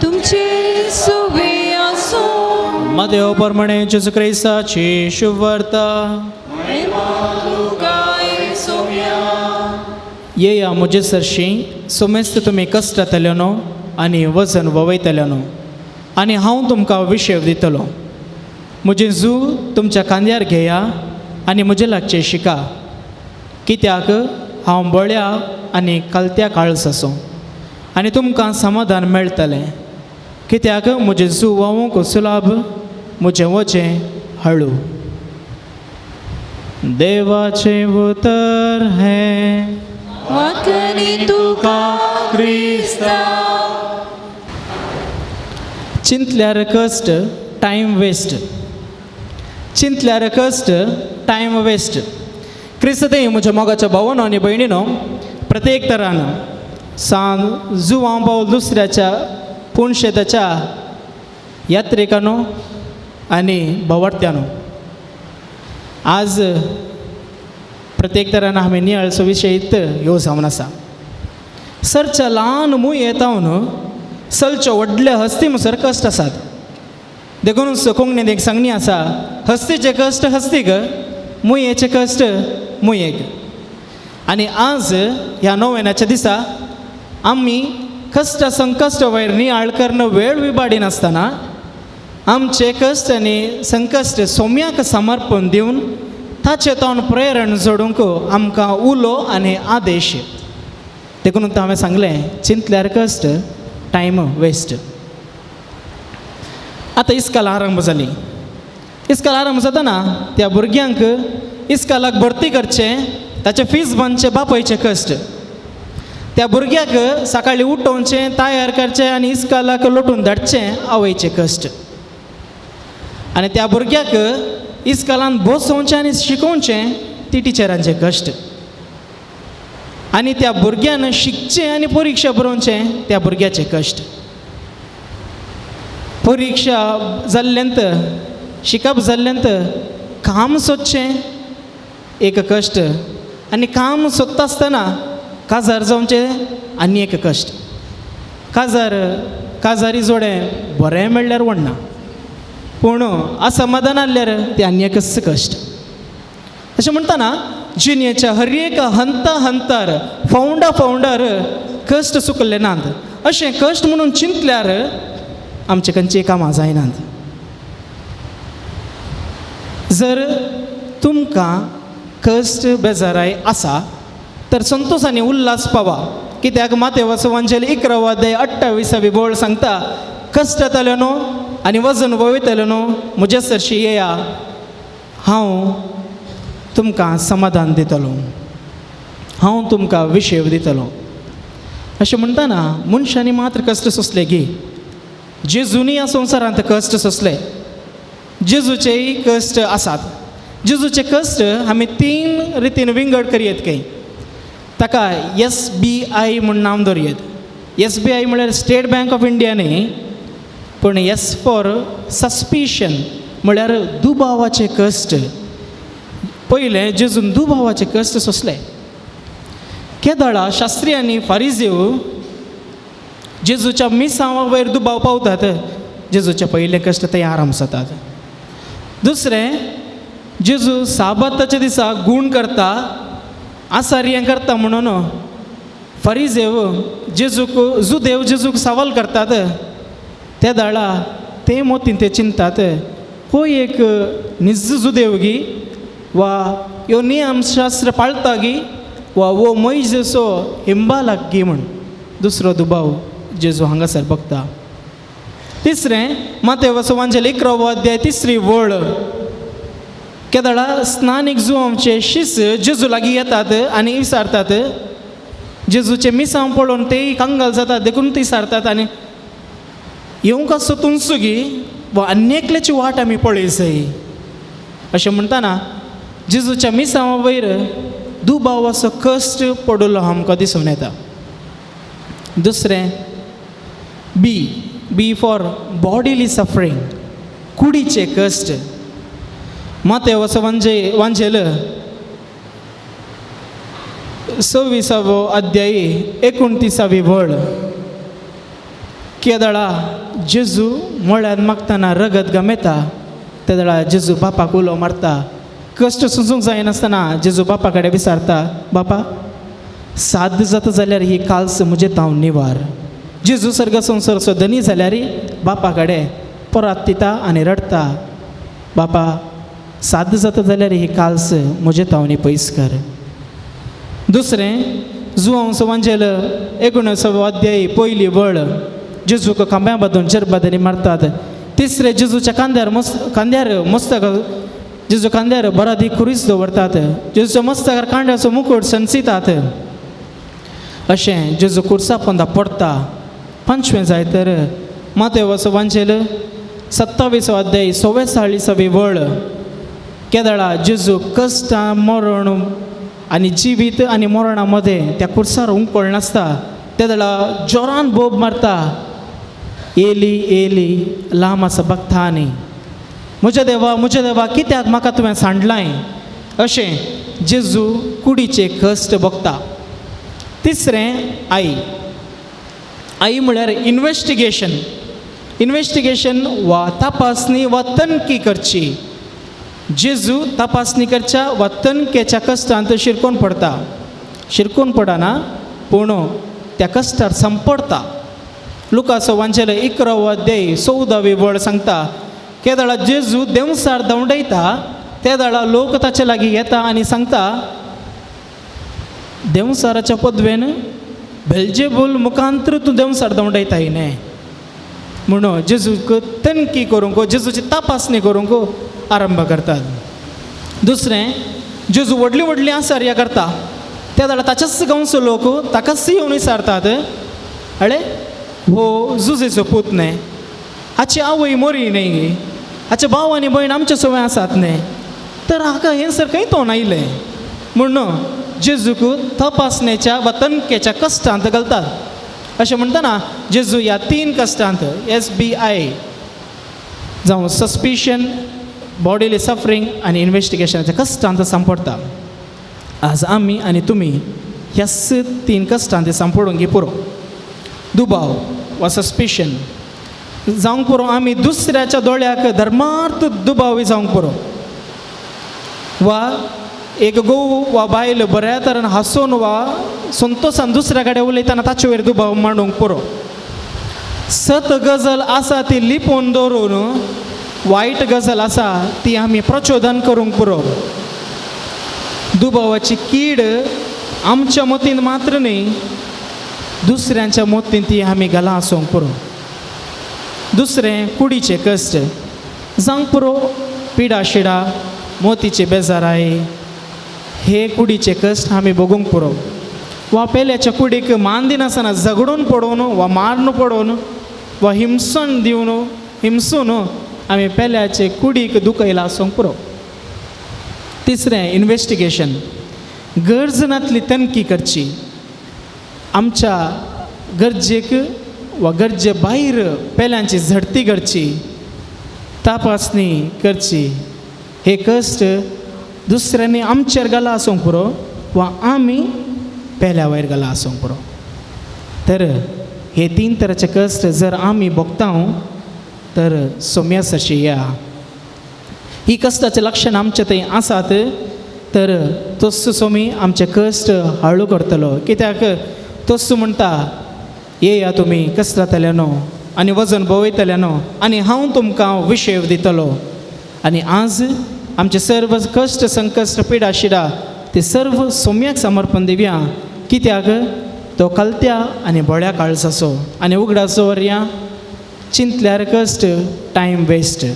तुमचे सोवे आसो. मातेव प्रमाणे जेजू क्रिस्ताची शुभवार्ता. येया म्हजे सरशी सोमेस्त तुमी कश्टांतले न्हू आनी वजन ववयतले न्हू आनी हांव तुमकां विशेव दितलो. म्हजें जू तुमच्या खांद्यार घेया आनी म्हजे लागचें शिका, कित्याक हांव बळ्या आनी कालत्या काळस आसूं आनी तुमकां समाधान मेळटलें. कित्याक म्हजें जू व्हांवूंक सुलाभ, म्हजें वजें हळू. देवाचें उतर हें वाकणी तुका क्रिस्ता. चिंतल्यार कश्ट टायम वेस्ट, चिंतल्यार कश्ट टायम वेस्ट. क्रिस्तदेव म्हज्या मोगाच्या भावानो आनी भयणीनो, प्रत्येक तरान सान जुवां पावल दुसऱ्याच्या पुणशेताच्या यात्रिकांनो आनी भवार्थ्यानो, आज प्रत्येक तरान आमी नियाळचो विशय ह्यो जावन आसा. सरच्या ल्हान मूय येता न्हू सलच्यो व्हडले हस्ती मुसर कश्ट आसात. देखून कोंकणींत एक सांगणी आसा, हस्तीचे कश्ट हस्तीक, मुयेचे कश्ट मुयेक. आनी आज ह्या नोवेनाच्या दिसा आमी कश्ट संकश्ट वयर नियाळ करून वेळ विबाडिनासतना आमचे कश्ट आनी संकश्ट सोम्याक समर्पण दिवन ताचे तोंड प्रेरण जोडूंक आमकां उलो आनी आदेश. देखून हांवें सांगलें, चिंतल्यार कश्ट टायम वेस्ट. आतां इस्काल आरंभ जाली. इस्काल आरंभ जातना त्या भुरग्यांक इस्कालाक भरती करचें, ताचें फीज बांदचें बापायचें कश्ट. त्या भुरग्याक सकाळीं उठोवचें, तयार करचें आनी इस्कालाक लोटून धाडचें आवयचें कश्ट. आनी त्या भुरग्याक इस्कालान बसोवचें आनी शिकोवचें ती टिचरांचें कश्ट. आनी त्या भुरग्यान शिकचें आनी परिक्षा बरोवचें त्या भुरग्याचें कश्ट. परिक्षा जाल्ल्यांत, शिकप जाल्ल्यांत काम सोदचें एक कश्ट, आनी काम सोदता आसतना काजार जावचें आनी एक कश्ट. काजार काजारी जोडें बरें मेळ्ळ्यार व्हडना, पूण असमाधान आसल्यार तें आनी एकच कश्ट. अशें म्हणटना जिणेच्या हर एक हंता हंतार, फौंडा फौंडार कश्ट चुकले नात. अशें कश्ट म्हणून चिंतल्यार आमचे खंयचीं कामां जायनात. जर तुमकां कश्ट बेजाराय आसा तर संतोश आनी उल्हास पावा, कित्याक मातेवाचो वांजेल 11 अध्याय 28वी बोळ सांगता, कश्ट येतले न्हू आनी वजन वयतले न्हू म्हजे सरशी येया, हांव तुमकां समाधान दितलो, हांव तुमकां विशेव दितलो. अशें म्हणटना मनशांनी मात्र कश्ट सोंसले गी, जेजूनी ह्या संवसारांत कश्ट सोंसले. जेजूचेय कश्ट आसात. जेजूचे कश्ट आमी 3 रितीन विंगड करयेत खंय. ताका SBI म्हूण नांव दवरयेत. SBI म्हळ्यार स्टेट बँक ऑफ इंडिया न्ही, पूण एस फॉर सस्पिशन म्हळ्यार दुबावाचे कश्ट. पयलें जेजून दुबावाचे कश्ट सोंसले. केदळा शास्त्री आनी फारिजीव जेजूच्या मिसांवा वयर दुबाव पावतात, जेजूचे पयले कश्ट ते आराम जातात. दुसरें, जेजू साबाताच्या दिसा गूण करता, आसार्यां करता म्हणून फारिजेव जेजूक, जुदेव जेजूक सवाल करतात. ते दाळा ते मोतीन ते चिंतात, हो एक निज जुदेव गी वा ह्यो नियमशास्त्र पाळता गी वा वो मोयजेचो हिंबालाक गी म्हूण. दुसरो दुबाव जेजू हांगासर बघता. तिसरें, मातेवाचो वांजेल 11 अध्याय 3 वळ. केदळा स्नानीक जुवांचे शिस जेजू लागीं येतात आनी विचारतात. जेजूचे मिसांव पळोवन ते कंगाल जातात, देखून ती विचारतात आनी येवंक आसो तुमचो गी वा आनी एकल्याची वाट आमी पळय जाय. अशें म्हणटना जेजूच्या मिसांवा वयर दुबावाचो कश्ट पडिल्लो आमकां दिसून येता. दुसरें, B, B for bodily suffering, कुडीचे कश्ट. मातेवाचो वांजेल 26 अध्यायी 29वी वळ. केदळा जेजू मळ्यांत मागतना रगत गमेता तेदळा जेजू बापाक उलो मारता. कश्ट सोसूंक जायनासतना जेजू बापा कडेन विचारता, बापा साध्य जाता जाल्यार ही काल्स म्हजे तावन निवार. जेजू सर्ग संवसारचो धनी जाल्यार बापा कडेन परत दिता आनी रडटा, बापा साध्य जाता जाल्यार ही काल्स म्हजे तावनी पयस कर. दुसरें जुवांव वांजेल 19वो अध्याय पयली वळ, जेजूक खांब्या बांदून चरबादांनी मारतात. तिसरें जेजूच्या खांद्यार खांद्यार मस्तक जेजू खांद्यार बरादी खुरीस दवरतात. जेजूच्या मस्तकार कांड्याचो मुकुट सनसितात. अशें जेजू कुर्सा पोंदा पडटा. पांचवें जाय तर मातेवाचो वांजेल 27वो अध्याय 44वी वळ, केदळा जेजू कश्टां मरण आनी जिवीत आनी मरणा मदें त्या कुर्सार उमकळ नासता तेदळा जोरान बोब मारता, एली एली लामा सबक्तानी, म्हज्या देवा म्हज्या देवा कित्याक म्हाका तुवें सांडलाय. अशें जेजू कुडीचे कश्ट भोगता. तिसरें आई. आई म्हळ्यार इन्वेस्टिगेशन. इन्वेस्टिगेशन वा तपासणी वा तनखी करची. जेजू तपासणी करच्या वा तनकेच्या कश्टांत शिरकोन पडटा. शिरकोन पडना पूण त्या कश्टार संपडटा. लुकासो वांचेले 11वो अध्याय 14वी वळ सांगता, केदळा जेजू देंवसार धांवडयता तेदळा लोक ताचे लागीं येता आनी सांगता, देंवसाराच्या पदवेन बेल्जेबूल मुखांतर तूं देंवसार धांवडयता न्ही. म्हणून जेजूक तनखी करूंक जेजूची तपासणी करूंक आरंभ करतात. दुसरें जेजू व्हडली व्हडली आसार्या करता त्या जाल्यार ताच्याच गांवचो लोक ताकाच येवन विचारतात, अळे हो जुजेचो पूत न्ही, हाची आवय मोरी न्ही, हाचे भाव आनी भयण आमचे सवय आसात न्ही, तर हाका हें सर खंय तोंड आयलें. म्हणून जेजूक तपासणेच्या वा तनकेच्या कश्टांत घालतात. अशें म्हणटना जेजू ह्या 3 कश्टांत SBI जावं सस्पिशन, बॉडीली सफरींग आनी इन्वेस्टिगेशनाच्या कश्टांत सांपडटा. आज आमी आनी तुमी ह्याच 3 कश्टांत सांपडूंक पुरो. दुबाव वा सस्पिशन जावंक पुरो. आमी दुसऱ्याच्या दोळ्याक धर्मार्थ दुबावी जावंक पुरो. वा एक घोव वा बायल बऱ्या तरेन हांसून वा संतोसान दुसऱ्या कडेन उलयतना ताचे वयर दुबाव मांडूंक पुरो. सत गजल आसा ती लिपोवन दवरून वायट गजल आसा ती आमी प्रचोदन करूंक पुरो. दुबावाची कीड आमच्या मतीन मात्र न्ही दुसऱ्यांच्या मतीन ती आमी घाला आसूंक पुरो. दुसरें कुडीचे कश्ट जावंक पुरो. पिडा शिडा मोतीचे बेजाराय हे कुडीचे कश्ट आमी भोगूंक पुरो. वा पेल्याच्या कुडीक मान दिनासतना झगडून पडोवन वा मारून पडोवन वा हिमसण दिवन हिमसून आमी पेल्याचे कुडीक दुखयला आसूंक पुरो. तिसरें इन्वेस्टिगेशन, गरज नातली तनखी करची. आमच्या गरजेक वा गरजे भायर पेल्यांची झडती करची, तपासणी करची. हे कश्ट दुसऱ्यांनी आमचेर घाला आसूंक पुरो वा आमी पेल्या वयर घाला आसूंक पुरो. तर हे 3 तराचे कश्ट जर आमी भोगता तर सोम्या सरशी या. ही कश्टाचें लक्षण आमचे थंय आसात तर तोच सोमी आमचे कश्ट हाळू करतलो. कित्याक तोच म्हणटा, येया तुमी कश्टांतल्यानो आनी वजन भोंवयतल्यानो आनी हांव तुमकां विशेव दितलो. आनी आज आमचे सर्व कश्ट संकश्ट पिडा शिडा ते सर्व सोम्याक समर्पण दिवया. कित्याक तो कलत्या आनी बळ्या काळजाचो आनी उगडाचो वरया चिंतल्यार कश्ट टायम वेस्ट.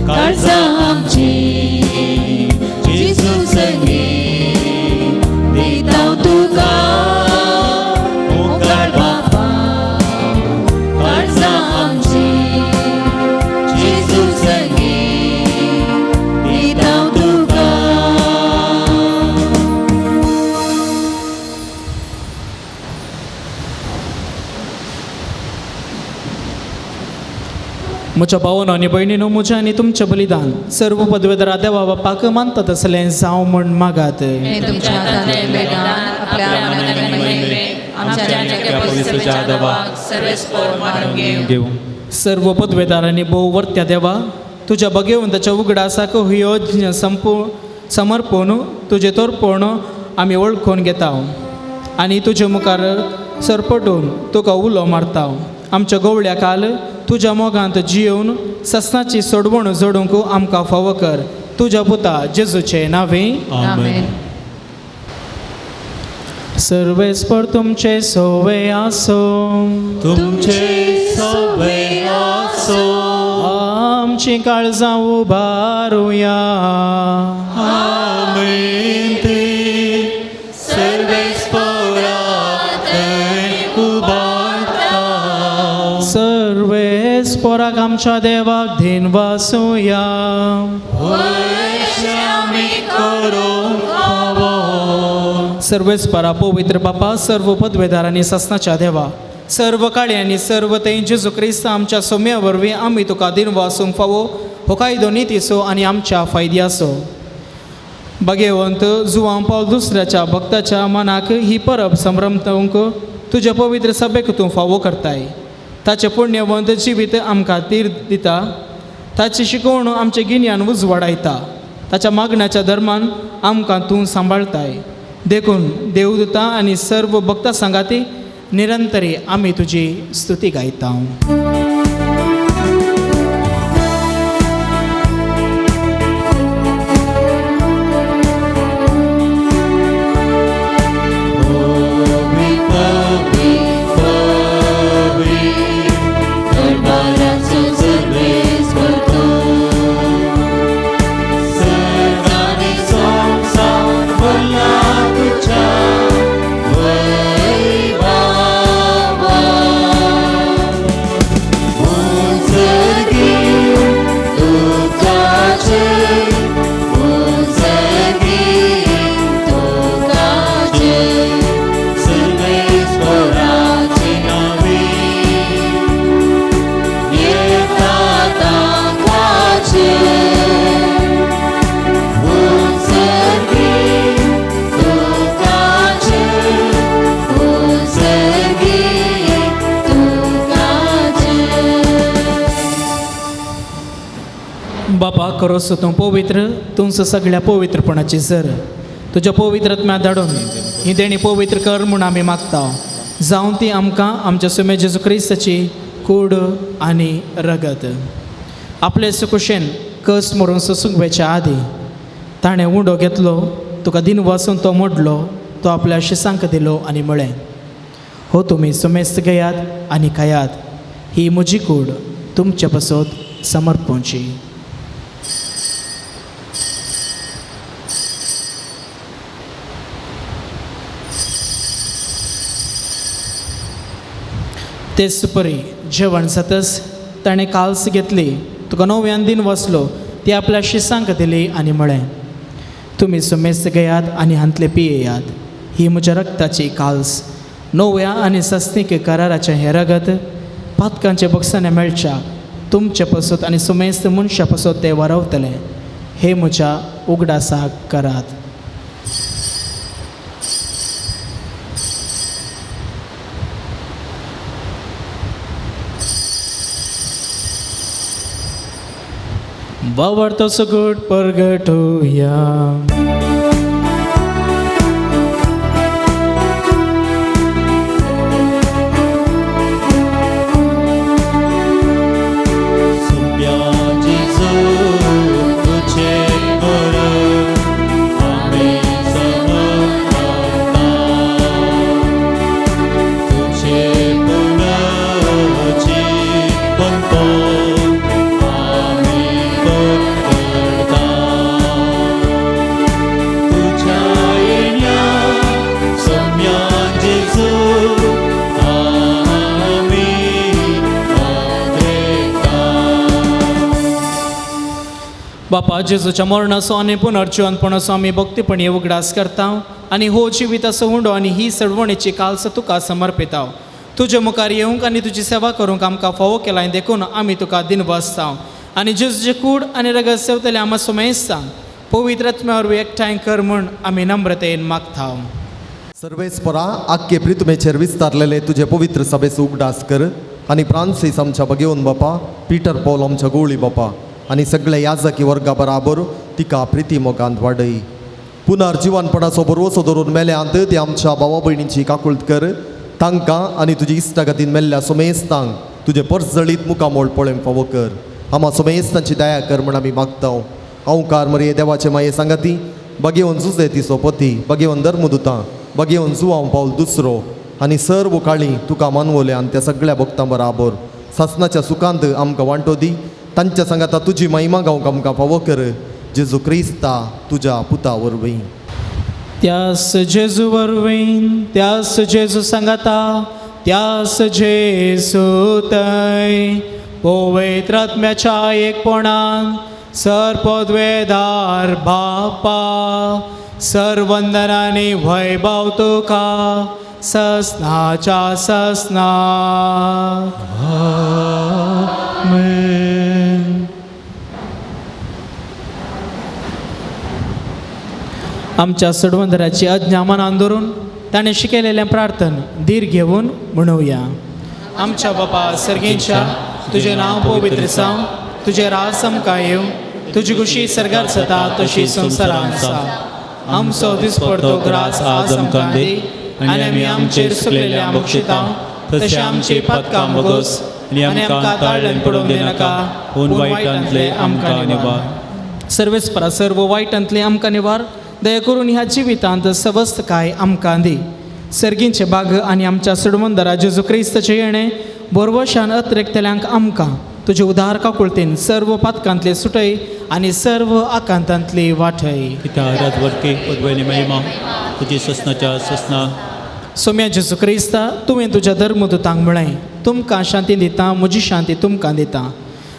काळजां आमची जेजू सगळी. म्हज्या भावानो आनी भयणीनो, म्हजें आनी तुमचें बलिदान सर्व पदवेदारा देवा बापाक मानता तसलें जावं म्हूण मागात. हें तुमच्या हातांतलें बलिदान आपल्या मनान आनी महिमेक आमच्या आनी त्या पवित्रच्या देवाक सर्वेस्पोर मानून घेवं. घेवं. सर्व पदवेदार आनी भोव वर्त्या देवा, तुज्या भगेवंताच्या उगडासाक ही यज्ञ संपू समर्पण तुजें तोरपण आमी वळखून घेता आनी तुजे मुखार सरपटून तुका उलो मारता. आमच्या गोवळ्या काल तुज्या मोगांत जियोवन ससनाची सोडवण जोडूंक आमकां फावो कर, तुज्या पुता जेजूचे नांवे. आमेन. सर्वेस्पर तुमचे सोवे आसो. तुमचे सवे आसो. आमची काळजां उबारुया. आमेन. ते सर्वेस्परा थंय उबारता. सर्वेस्पराक आमच्या देवाक धेनवासुया. आमी करूंक फावो. सर्वेस्परा पवित्र बापा, सर्व पदवेदार आनी सासनाच्या देवा, सर्व काळी आनी सर्व थंय जेजू क्रिस्त आमच्या सोम्या वरवीं आमी तुका दिनवासूंक फावो हो कायदो नितीचो आनी आमच्या फायद्याचो. भगेवंत जुवां पावल दुसऱ्याच्या भक्ताच्या मनाक ही परब संभ्रमतूंक तुज्या पवित्र सभेक तूं फावो करताय. ताचें पुण्यवंत जिवीत आमकां तीर दिता, ताची शिकवण आमचें गिन्यान उजवाडायता, ताच्या मागण्याच्या धर्मान आमकां तूं सांबाळताय. देखून देवदूता आनी सर्व भक्ता सांगाती निरंतरी आमी तुजी स्तुती गायता. दरबाराचो सर्वेस्पर तूं. सर्गानी संसार भरला तुझ्या वैभवान. उंचगी तुकाचे, उंचगी तुकाचे, सर्वेस्पराचे नावे येता ताकाचे. उंचगी तुकाचे, उंचगी तुकाचे. बापा करोसो तूं पवित्र, तुमचो सगळ्या पवित्रपणाची सर तुज्या पवित्र धाडून ही देणी पवित्र कर म्हूण आमी मागता. जावं ती आमकां आमच्या सुमे जेजू क्रिस्ताची कूड आनी रगत. आपले सुकुशेन कस मरून सोसूंक वेच्या आदीं ताणें उंडो घेतलो, तुका दिन वासून तो मोडलो, तो आपल्या शिसांक दिलो आनी म्हळें, हो तुमी सुमेस्त घेयात आनी खायात, ही म्हजी कूड तुमचे पासत समर्पणची. तेच परी जेवण जातच ताणें काल्स घेतली, तुका नव्यान दिन वसलो, ती आपल्या शिसांक दिली आनी म्हळें, तुमी सुमेस्त घेयात आनी हांतले पियेयात, ही म्हज्या रक्ताची काल्स, नव्या आनी सस्नीक कराराचें हें रगत पातकांचे बक्षाने मेळच्या तुमचे पासत आनी सुमेस्त मनशा पासत तें वारवतलें. हे म्हज्या उगडासाक करात. वावरतो सुगूट परगटूया. सुप्या जेजू तुझे मरण आमी समर्पता. तुझे पुनर्जीवनपण आमी परगटता. तुझ्या येण्या सम्या जेजू आमी वावरेता. बापा जेजूच्या मरणाचो आनी पुनर्जिवनपणाचो आमी भक्तीपणी उगडास करता आनी हो जिविताचो उंडो आनी ही सडवणेची काल्स तुका समर्पिता. तुजे मुखार येवंक आनी तुजी सेवा करूंक आमकां फावो केलाय देखून आमी तुका दिनवासता आनी जेजूचे कूड आनी रगत सेवतले आमा सोमेस्तांक पवित्र आत्म्या वरवीं एकठांय कर म्हूण आमी नम्रतेन मागता. सर्वेस्परा आख्खे प्रितुमेचेर विस्तारलेले तुजे पवित्र सभेचो उगडास कर आनी फ्रांसीस आमच्या भगेवन बापा, पीटर पॉल आमच्या गोळी बापा आनी सगळे याजकी वर्गा बराबर तिका प्रिती मोगांत वाडय. पुनर्जिवनपणाचो भरवसो धरून मेल्यांत ते आमच्या भावा भयणींची काकुळट कर. तांकां आनी तुजी इश्टागतीन मेल्ल्या सोमेस्तांक तुजें परजळीत मुखामोळ पळोवंक फावो कर. आमा सोमेस्तांची दया कर म्हण आमी मागता. अंकार मरये देवाचे माये सांगाती बगेवन जुजे तिचो पती, बगेवन धर्मदुतां, बगेवन जुवांव पावल दुसरो आनी सर्व काळी तुका मानवले आनी त्या सगळ्या भक्तां बराबर सासनाच्या सुखांत आमकां वांटो दी. तांच्या सांगाता तुजी महिमा गावंक आमकां फावो कर. जेजू क्रिस्ता तुज्या पुता वरवीं. त्यास जेजू वरवीं, त्यास जेजू सांगाता, त्यास जेजू थंय पवित्र आत्म्याच्या एकपणान सर्पद्वेदार बापा सर्वंदनानी वैभव तुका ससनाच्या ससना. आमेन. आमच्या सडवंदराची आज्ञा मनान धरून ताणें शिकयलेलें प्रार्थन धीर घेवन म्हणुया. आमच्या बापा सर्गेंच्या, तुजें नांव पवित्र जावं, तुजें राज आमकां येवं, तुजी खुशी सर्गार जाता तशी संवसारांत जावं. आमचो दिसपडतो ग्रास आज आमकां दी आनी आमी आमचेर सुकलेल्या बक्षिता तशें आमची पातकां भोगोस आनी आमकां ताळ्यान पडोवंक दिनाका, पूण वायटांतलें आमकां निवार. सर्वेस्परा सर्व वायटांतलें आमकां निवार. दया करून ह्या जिवितांत सवस्तकाय आमकां दी. सर्गींचे बाग आनी आमच्या सडमंदरा जेजू क्रिस्ताचें येणें बोरवशान अत्रेकतल्यांक आमकां तुजे उदार काकुळतेन सर्व पातकांतले सुटय आनी सर्व आकांतांतली वाटय. पिता राजवर्ती पदवयली महिमा तुजी ससनाच्या ससना. सोम्या जेजू क्रिस्ता, तुवें तुज्या धर्मदुतांक म्हळें, तुमकां शांती दिता, म्हजी शांती तुमकां दिता.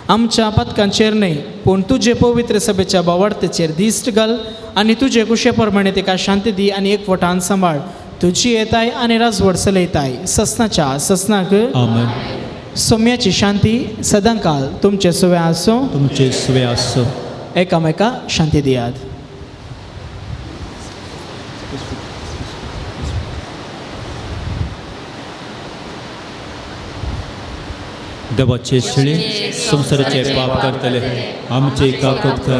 आमच्या पातकांचेर न्हय पूण तुजे पवित्र सभेच्या बावडतेचेर दिश्ट घाल आनी तुजे कुशे प्रमाणे तिका शांती दी आनी एकवटान सांबाळ. तुजी येताय आनी राजवट चलयताय ससनाच्या ससनाक. आमेन. सोम्याची शांती सदांकाल तुमचे सुवे आसूं. तुमचे सुवे आसूं. एकामेका शांती दियात. देवाचे शेळी संवसाराचे पाप करतले आमचे काकूत कर.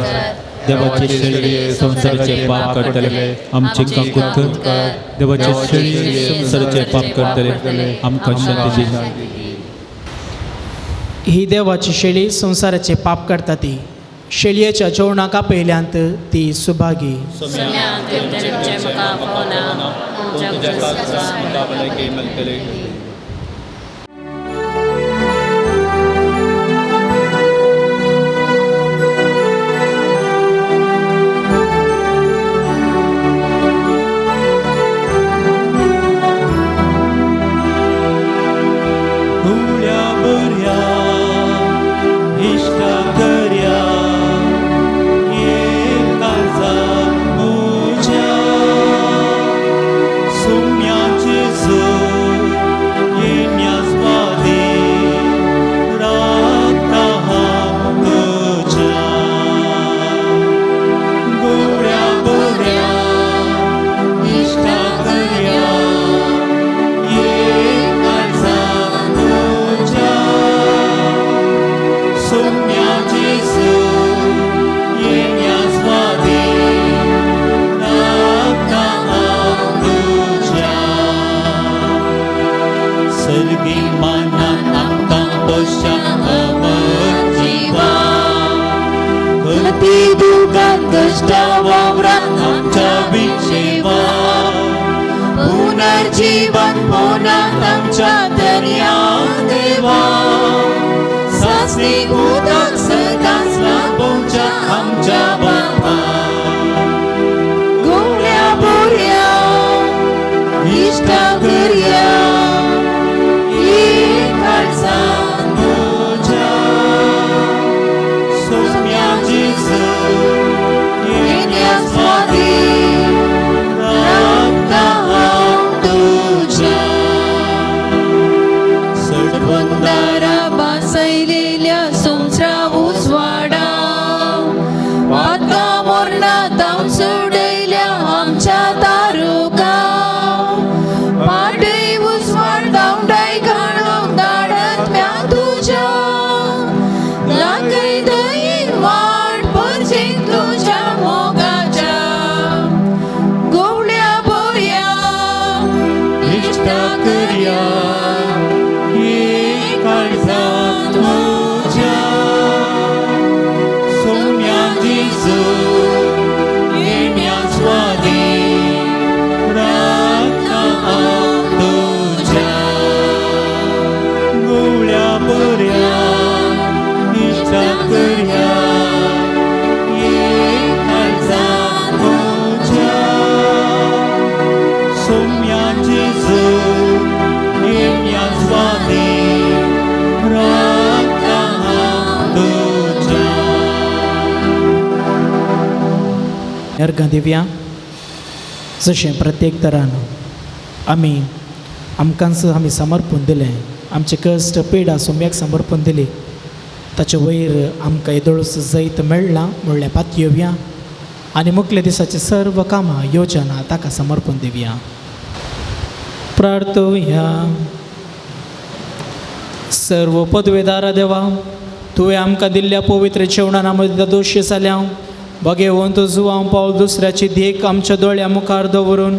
देवाचे शेळी संवसाराचे पाप करतले आमचे काकूत कर. देवाचे शेळी संवसाराचे पाप करतले आमकां शांती दी. ही देवाची शेळी संवसाराचे पाप करता ती शेळयेच्या जेवणाक आपयल्यांत ती सुभागी. पुनर्जीवन पुन्हा आमच्या दर्या देवा सासणी उदक सदांच लाभोवच्या आमच्या बापा. गोळ्या बोऱ्या इश्टा करया एक काळजान तुज्या सोम्या जेजू येण्या स्वादीन रावता हांव तुज्या. इश्टा करया एक काळजांत म्हज्या सोम्या जेजू येण्या स्वादी प्रार्थना हांव तुज्या गुळ्या बऱ्या इश्टा करया एक काळजांत म्हज्या सोम्या जेजू येण्या स्वादी प्रार्थना हांव तुज्या. अर्घां दिवया. जशें प्रत्येक तरान आमी आमकांच आमी समर्पण दिलें, आमचे कश्ट पिडा सोम्याक समर्पण दिली, ताचे वयर आमकां येदोळच जैत मेळ्ळां म्हणल्यार पातयेवया आनी मुखल्या दिसाचे सर्व कामां योजना ताका समर्पण दिवया. प्रार्थुया. सर्व पदवेदारा देवा, तुवें आमकां दिल्ल्या पवित्र जेवणान मदीं दोशी जाल्या भगेवन जुवांव पावल दुसऱ्याची देख आमच्या दोळ्या मुखार दवरून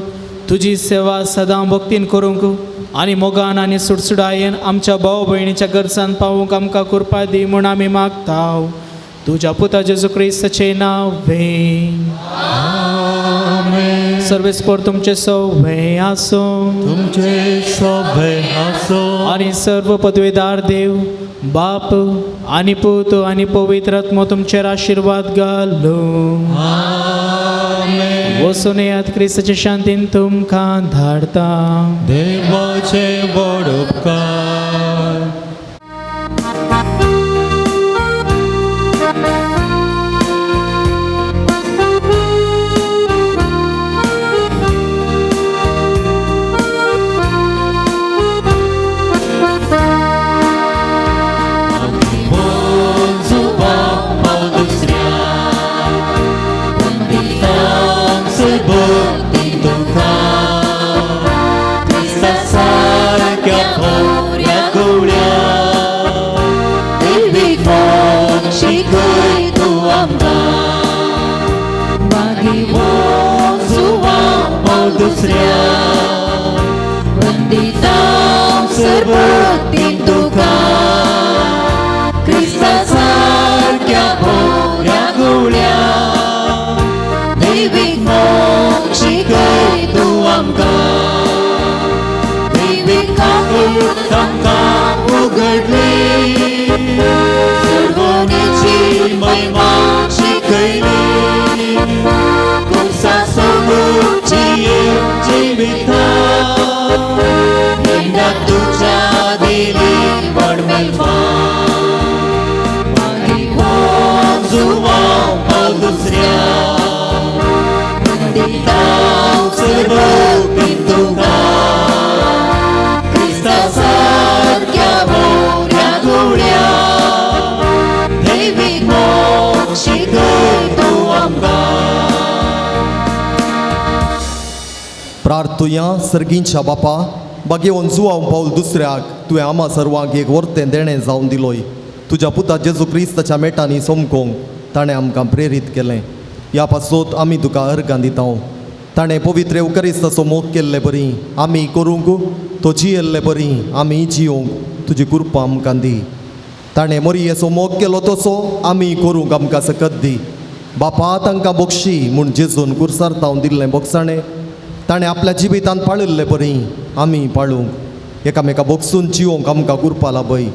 तुजी सेवा सदां भक्तीन करूंक आनी मोगान आनी सुडसुडायेन आमच्या भाव भयणीच्या गरजान पावूंक आमकां कृपा दी म्हूण आमी मागता तुज्या पुता जेजू क्रिस्ताचें नांव. सर्वेस्पोर तुमचे सवे आसूं. तुमचे सवे आसो. आनी सर्व पदवेदार देव बाप आनी पूत आनी पवित्र आत्मो तुमचेर आशिर्वाद घालूं. वचून येयात, क्रिस्ताचे शांतीन तुमकां धाडता. देवाचे व्हड उपकार. प्रार्थुया. सर्गींच्या बापा, बागेवन जुवांव पावल दुसऱ्याक तुवें आमा सर्वांक एक वर्तें देणें जावन दिलोय. तुज्या पुता जेजू क्रिस्ताच्या मेटांनी समकोंक ताणें आमकां प्रेरीत केलें. ह्या पासत आमी तुका अर्गां दिता. ताणें पवित्र येवकरिस्ताचो मोग केल्ले बरी आमी करूंक, तो जियेल्ले बरी आमी जियोंक तुजी कृपा आमकां दी. ताणें मोरयेचो मोग केलो तसो आमी करूंक आमकां सकत दी. बापा, तांकां बक्षी म्हूण जेजून कुर्सार तावन दिल्लें बोगसाणें ताणें आपल्या जिवितांत पाळिल्ले बरी आमी पाळूंक, एकामेका बोगसून जिवोंक आमकां कृपा लाभय.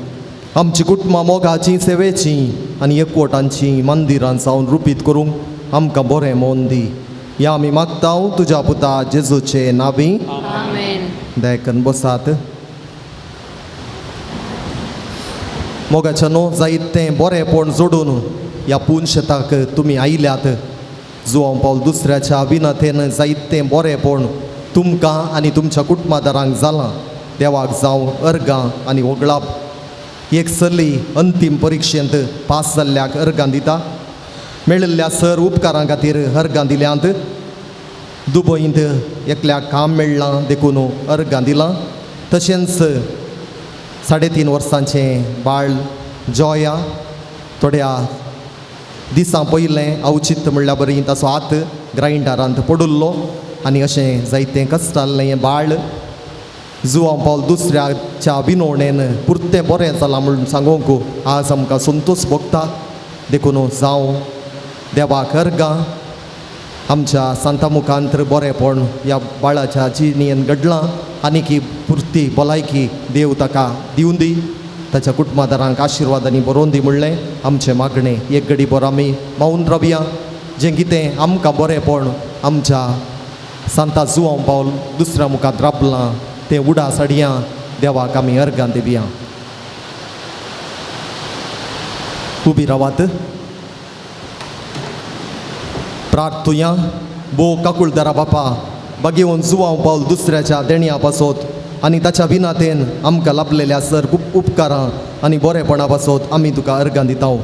आमची कुटुंबां मोगाचीं, सेवेचीं आनी एकवटांचीं मंदिरां जावन रुपीत करूंक आमकां बरें मोन दी. ह्या आमी मागता तुज्या पुता जेजूचे नावी. दयाकन बसात. मोगाच्या न्हू जायत तें बरेंपण जोडून ह्या पून शेताक तुमी आयल्यात. जुवांव पावल दुसऱ्याच्या विनतेन जायत तें बरेंपण तुमकां आनी तुमच्या कुटुंबादारांक जालां. देवाक जावं अर्गां आनी वगळाप. एक चली अंतीम परिक्षेंत पास जाल्ल्याक अर्गां दिता. मेळिल्ल्या सर उपकारां खातीर अर्गां दिल्यांत. दुबयंत एकल्याक काम मेळ्ळां देखून अर्गां दिलां. तशेंच 3.5 वर्सांचें बाळ जॉया थोड्या दिसां पयलें अवचित म्हणल्यार बरी ताचो हात ग्रायंडरांत पडिल्लो आनी अशें जायतें कश्ट जाल्लें हें बाळ जुवांव पावल दुसऱ्याच्या विनवणेन पुरतें बरें जालां म्हणून सांगूंक आज आमकां संतोश भोगता. देखून जावं देवाक अर्गां आमच्या सांता मुखांत बरेंपण ह्या बाळाच्या जिणेन घडलां आनी की पुरती भलायकी देव ताका दिवन दी, ताच्या कुटुंबादारांक आशिर्वादांनी बरोवन दी म्हणलें आमचें मागणें. एक घडी बरो आमी मावन रावया जें कितें आमकां बरेंपण आमच्या सांता जुवांव पावल दुसऱ्या मुखार राबलां तें उडास हाडया, देवाक आमी अर्गां दिवया. उबी रावात, प्रार्थुया. बो काकुळदारा बापा, बागेवन जुवांव पावल दुसऱ्याच्या देण्या पासत आनी ताच्या विनातेन आमकां लाभलेल्या सर उपकारां आनी बरेपणा पासत आमी तुका अर्गां दिताव.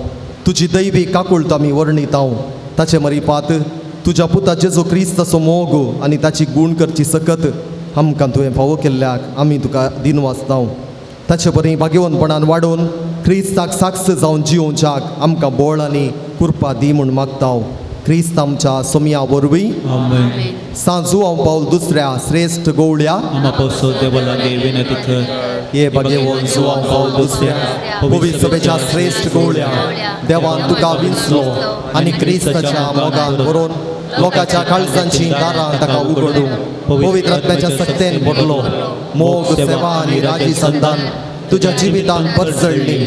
तुजी दैवी काकुळत आमी वर्णिताव. ताचे मरिपात तुज्या पुता जेजू क्रिस्ताचो मोग आनी ताची गूण करची सकत आमकां तुवें फावो केल्ल्याक आमी तुका दिनवासताव. ताचे बरी भाग्यवंतपणान वाडोवन क्रिस्ताक साक्ष जावन जियोवच्याक आमकां बोळ आनी कृपा दी म्हूण मागताव. क्रिस्त आमच्या सोमया वरवीं. आमेन. सांत जुवांव पावल दुसऱ्या श्रेश्ठ गवळ्या विनंती कर. हे भगेवन जुवांव पावल दुसऱ्या पवित्र सभेच्या श्रेश्ठ गवळ्या, देवान तुका विंचलो आनी क्रिस्ताच्या मोगान बरोवन लोकांच्या काळजांची दारां ताका उगडूं पवित्र आत्म्याच्या सक्तेन भरलो. मोग, सेवा आनी राजी संतान तुज्या जिवितान परजळ्ळी.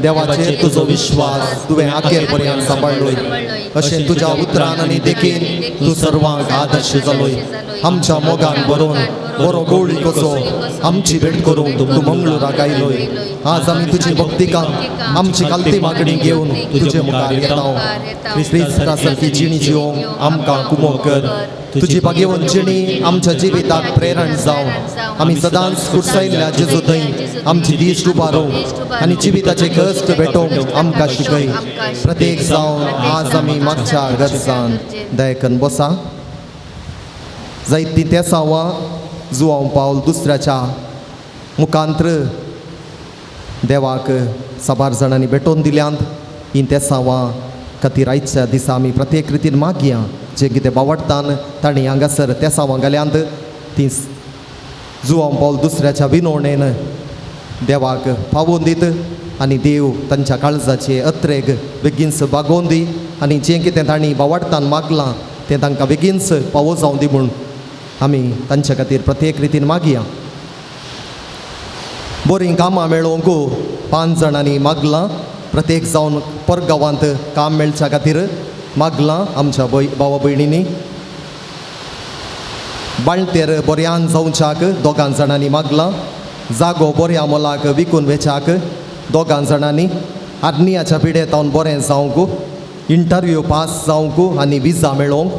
देवाचेर तुजो विश्वास तुवें आखेर पर्यंत सांबाळ्ळोय. अशें तुज्या उतरान आनी देखीन तूं सर्वांक आदर्श जालोय. आमच्या मोगान बरोवन बरो गवळी कसो आमची भेट करूंक तूं मंगळुराक आयलोय. आज आमी तुजी भक्तिकां आमची कालती मागणी घेवन तुजे मुखार येता. क्रिस्ता सारकी जिणी जिवंक आमकां कुमो कर. तुजी भाग्यवंत जिणी आमच्या जिविताक प्रेरण जावं. आमी सदांच कुर्सायल्ल्या जेजू थंय आमची दीस उबारूं आनी जिविताचे कश्ट भेटोवंक आमकां शिकय. प्रत्येक जावन आज आमी मागच्या गरजान दयकन बसा. जायतीं तेसांवां जुवांव पावल दुसऱ्याच्या मुखांत्र देवाक साबार जाणांनी भेटोवन दिल्यांत. हीं तेसांवां खातीर आयच्या दिसा आमी प्रत्येक रितीन मागया. जे कितें बावडटान तांणी हांगासर तेसांवां घाल्यांत तीं जुवांव पावल दुसऱ्याच्या विनवणेन देवाक पावोवन दीत आनी देव तांच्या काळजाचे अत्रेग बेगीनच बागोवन दी आनी जें कितें तांणी बावडटान मागलां तें तांकां बेगीनच पावो जावं दी म्हूण आमी तांच्या खातीर प्रत्येक रितीन मागया. बरीं कामां मेळोवंक 5 जाणांनी मागलां. प्रत्येक जावन परगांवांत काम मेळच्या खातीर मागलां आमच्या भावा भयणींनी. बाळंतेर बऱ्यान जावच्याक 2 जाणांनी मागलां. जागो बऱ्या मोलाक विकून वेच्याक 2 जाणांनी. आर्नियाच्या पिडेतावन बरें जावंक, इंटरव्यू पास जावंक आनी विजा मेळोवंक.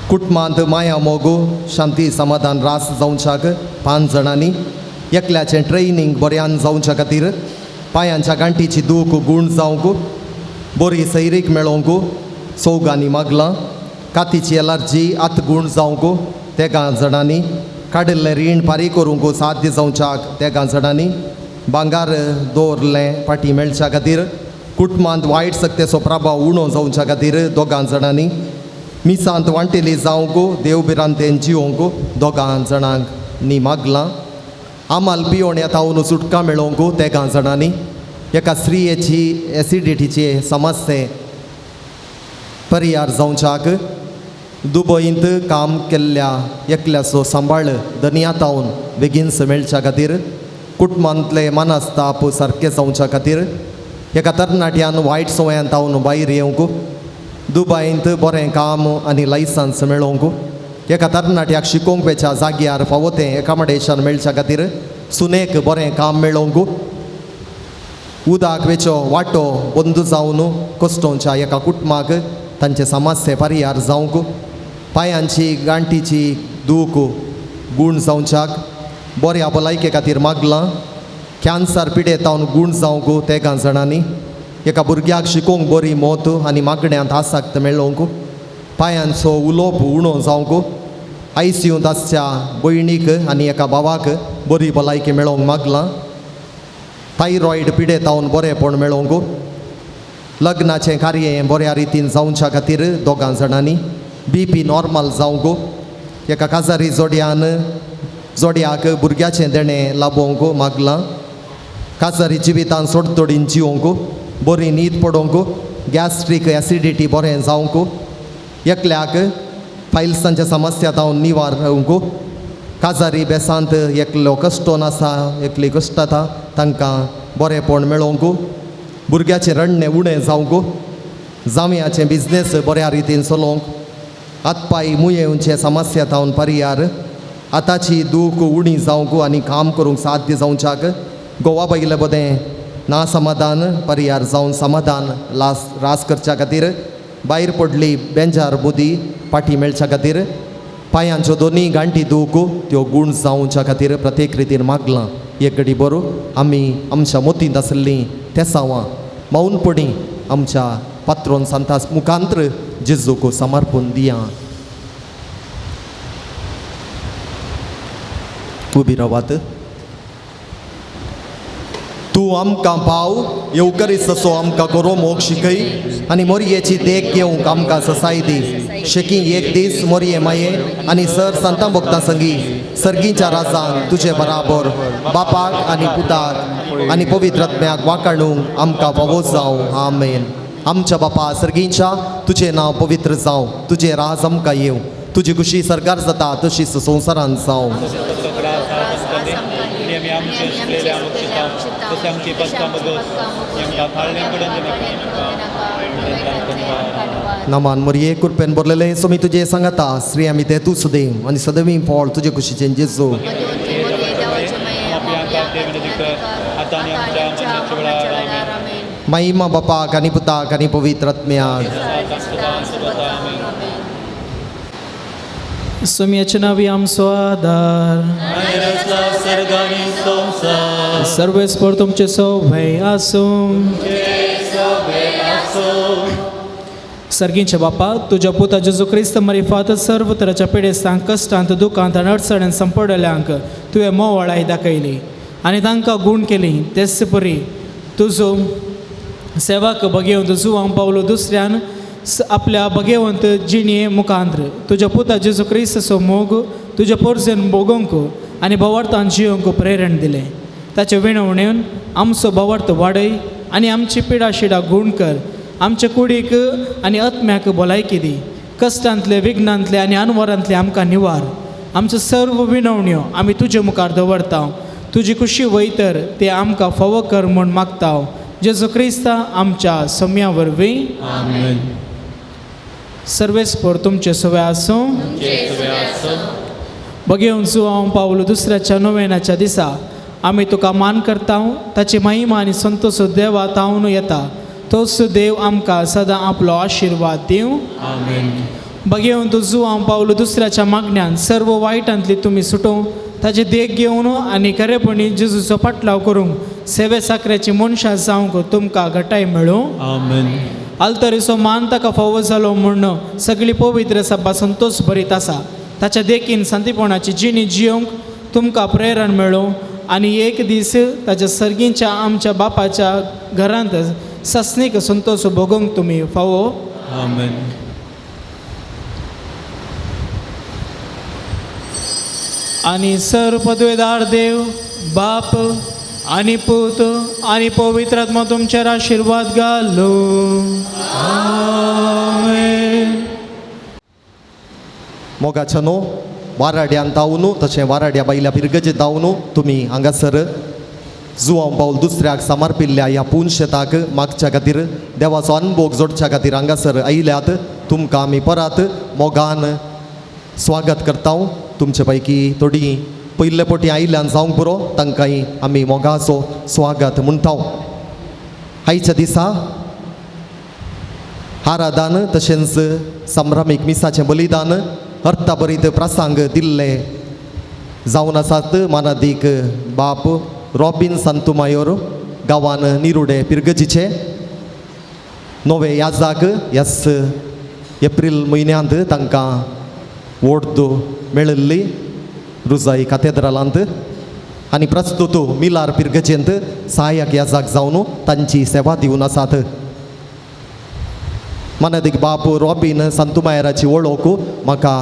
कुटुंबांत माया मोग शांती समाधान रास जावच्याक 5 जाणांनी. एकल्याचें ट्रेनिंग बऱ्यान जावच्या खातीर, पांयांच्या गांठीची दूख गूण जावंक, बरी सैरीक मेळोवंक 4 मागलां. कातीची एलर्जी आत गूण जावंक 3 जाणांनी. काडिल्लें रीण फारीक करूंक साध्य जावच्याक 3 जाणांनी. भांगार दवरलें फाटीं मेळच्या खातीर, कुटुंबांत वायट सक्तेचो प्रभाव उणो जावच्या खातीर 2 जाणांनी. मिसांत वांटेली जावंक, देव भिरांतेन जिवंक 2 जाणांक नी मागलां. आमाल पियोण येता सुटका मेळोवंक 3 जाणांनी. एका स्त्रियेची एसिडिटीचे समस्ये परिहार जावच्याक, दुबईंत काम केल्ल्या एकल्याचो सांबाळ दर्यातावन बेगीनच मेळच्या खातीर, कुटुंबांतले मनस्ताप सारके जावच्या खातीर, एका तरणाट्यान वायट संवयांत तावन भायर येवंक, दुबईंत बरें काम आनी लायसन्स मेळोवंक, एका तरणाट्याक शिकोवंक वेच्या जाग्यार फावो तें एकामडेशन मेळच्या खातीर, सुनेक बरें काम मेळोवंक, उदक वेचो वांटो बंद जावन कश्टोंच्या एका कुटुंबाक तांचे समस्ये परिहार जावंक, पांयांची गांठीची दूख गूण जावच्याक, बऱ्या भलायके खातीर मागलां. कॅन्सर पिडेतावन गूण जावंक 3 जाणांनी. एका भुरग्याक शिकोवंक बरी मोत आनी मागण्यांत आसक्त मेळोवंक, पांयांचो उलोवप उणो जावंक, आयसीयूंत आसच्या भयणीक आनी एका भावाक बरी भलायकी मेळोवंक मागलां. थायरॉयड पिडेतावन बरेंपण मेळोवंक, लग्नाचें कार्य बऱ्या रितीन जावच्या खातीर 2 जाणांनी. बीपी नॉर्मल जावंक, एका काजारी जोडयान जोडयाक भुरग्याचें देणें लाबोवंक मागलां. काजारी जिवितान सोडतोडीन जिवंक, बरी न्हीद पडोवंक, गॅस्ट्रीक एसिडिटी बरें जावंक, एकल्याक फायल्सांच्या समस्या जावन निवारूंक, काजारी बेसांत एकलो कश्टोन आसा एकली कश्ट आसा तांकां बरेंपण मेळोवंक, भुरग्याचें रडणें उणें जावंक, जांवयाचें बिजनेस बऱ्या रितीन चलोवंक, हातपाय मुयेवचे समस्या जावन परियार, आतांची दूख उणी जावंक आनी काम करूंक साध्य जावच्याक, गोवा बायले बदें ना समाधान परियार जावन समाधान लास रास करच्या खातीर, भायर पडली बेंजार बुदी पाटी मेळच्या खातीर, पांयांच्यो दोनी गांठी दूख त्यो गूण जावच्या खातीर प्रत्येक रितीन मागलां. एक घडी बरो आमी आमच्या मोतींत आसलीं तेसांवां मौनपणी आमच्या पात्रोन सांतास मुखांत्र जेजूक समर्पण दिया. उबी रावात. तूं आमकां पाव येवकरीस तसो आमकां गोरो मोग शिकय आनी मोरयेची देख घेवंक आमकां ससाय दी. शेकी एक दीस मोरये माये आनी सर संतां भक्तां संगी सर्गीच्या राजान तुजे बराबर बापाक आनी पुताक आनी पवित्र आत्म्याक वाकाणूंक आमकां फावो जावं. आमेन. आमच्या बापा सर्गीच्या, तुजें नांव पवित्र जावं, तुजें राज आमकां येवं, तुजी खुशी सरकार जाता तशीच संवसारान जावं. नामान मोरये कृपेन भरलेले सोमी तुजें सांगता, स्त्री आमी ते तूं सुदेव आनी सदैवी फळ तुजे खुशीचें जेजू. महिमा बापाक आनी पुताक आनी पवित्र आत्म्याक. सोम्याच्या नांवी आमचो आदार, सर्वेस्पर तुमचे सौभय आसूं. सर्गींच्या बापा, तुज्या पुता जेजू क्रिस्त मारिफात सर्व तराच्या पिडेस्तांक, कश्टांत, दुखांत आनी अडचणेंत संपडल्यांक तुवें मोवाळाय दाखयली आनी तांकां गूण केली. तेच परी तुजो सेवाक बगेवंत जुवांक पावलो दुसऱ्यान आपल्या बगेवंत जिणये मुखांत्र तुज्या पुता जेजू क्रिस्ताचो मोग तुज्या पोरजेन भोगोवंक आनी भवार्थान जियोंक प्रेरण दिलें. ताचे विणवणेन आमचो भवार्थ वाडय आनी आमची पिडा शिडा गूण कर. आमचे कुडीक आनी आत्म्याक भलायकी दी. कश्टांतले, विघ्नांतले आनी अनवरांतले आमकां निवार. आमच्यो सर्व विणवण्यो आमी तुजे मुखार दवरता. तुजी खुशी वयतर ते आमकां फावो कर म्हूण मागता. जेजू क्रिस्ता आमच्या सम्या वरवीं. आमेन. सर्वेस्पर तुमचे सवे आसूं. बगेवन जुवांव पावलो दुसऱ्याच्या नोवेनाच्या दिसा आमी तुका मान करता. ताची महिमा आनी संतोष देवा तावन येता. तोच देव आमकां सदां आपलो आशिर्वाद दिवं. आमेन. बगेवन तूं जुवांव पावलो दुसऱ्याच्या मागण्यान सर्व वायटांतली तुमी सुटोवं. ताची देख घेवन आनी खरेपणी जेजूचो पाटलाव करूंक सेवे साकऱ्याची मनशां जावंक तुमकां घटाय मेळूं. आमेन. आल्तरीचो मान ताका फावो जालो म्हूण सगळी पवित्र सभा संतोष भरीत आसा. ताच्या देखीन संतीपणाची जिणी जियोंक तुमकां प्रेरण मेळूं आनी एक दीस ताच्या सर्गींच्या आमच्या बापाच्या घरांत सस्नीक संतोष भोगोवंक तुमी फावो. आमेन. आनी सर पदवेदार देव बाप आनी पूत आनी पवित्र आत्मा तुमचेर आशिर्वाद घालूं. आमेन. मोगाच्या न्हू वाराड्यान धांवन तशें वाराड्या बायल्या पिरगजेत धांवन तुमी हांगासर जुवांव पावल दुसऱ्याक समर्पिल्ल्या ह्या पुनशेताक मागच्या खातीर देवाचो अनभोग जोडच्या खातीर हांगासर आयल्यात. तुमकां आमी परत मोगान स्वागत करता. तुमचे पैकी थोडीं पयले पटी आयिल्ल्यान जावंक पुरो, तांकांय आमी मोगाचो स्वागत म्हणटा. आयच्या दिसा आराधन तशेंच संभ्रमीक मिसाचें बलिदान अर्थाभरीत प्रसंग दिल्ले जावन आसात. मानादीक बाप रॉबीन संतुमायोर गांवान निरुडे पिरगजीचे नवे याजाक ह्याच एप्रील म्हयन्यांत तांकां वोट मेळिल्ली रुजाई कातेद्रालांत आनी प्रस्तुत मिलार पिरगजेंत सहायक याजाक जावन तांची सेवा दिवन आसात. मानादीक बाप रॉबीन संतुमायराची वळख म्हाका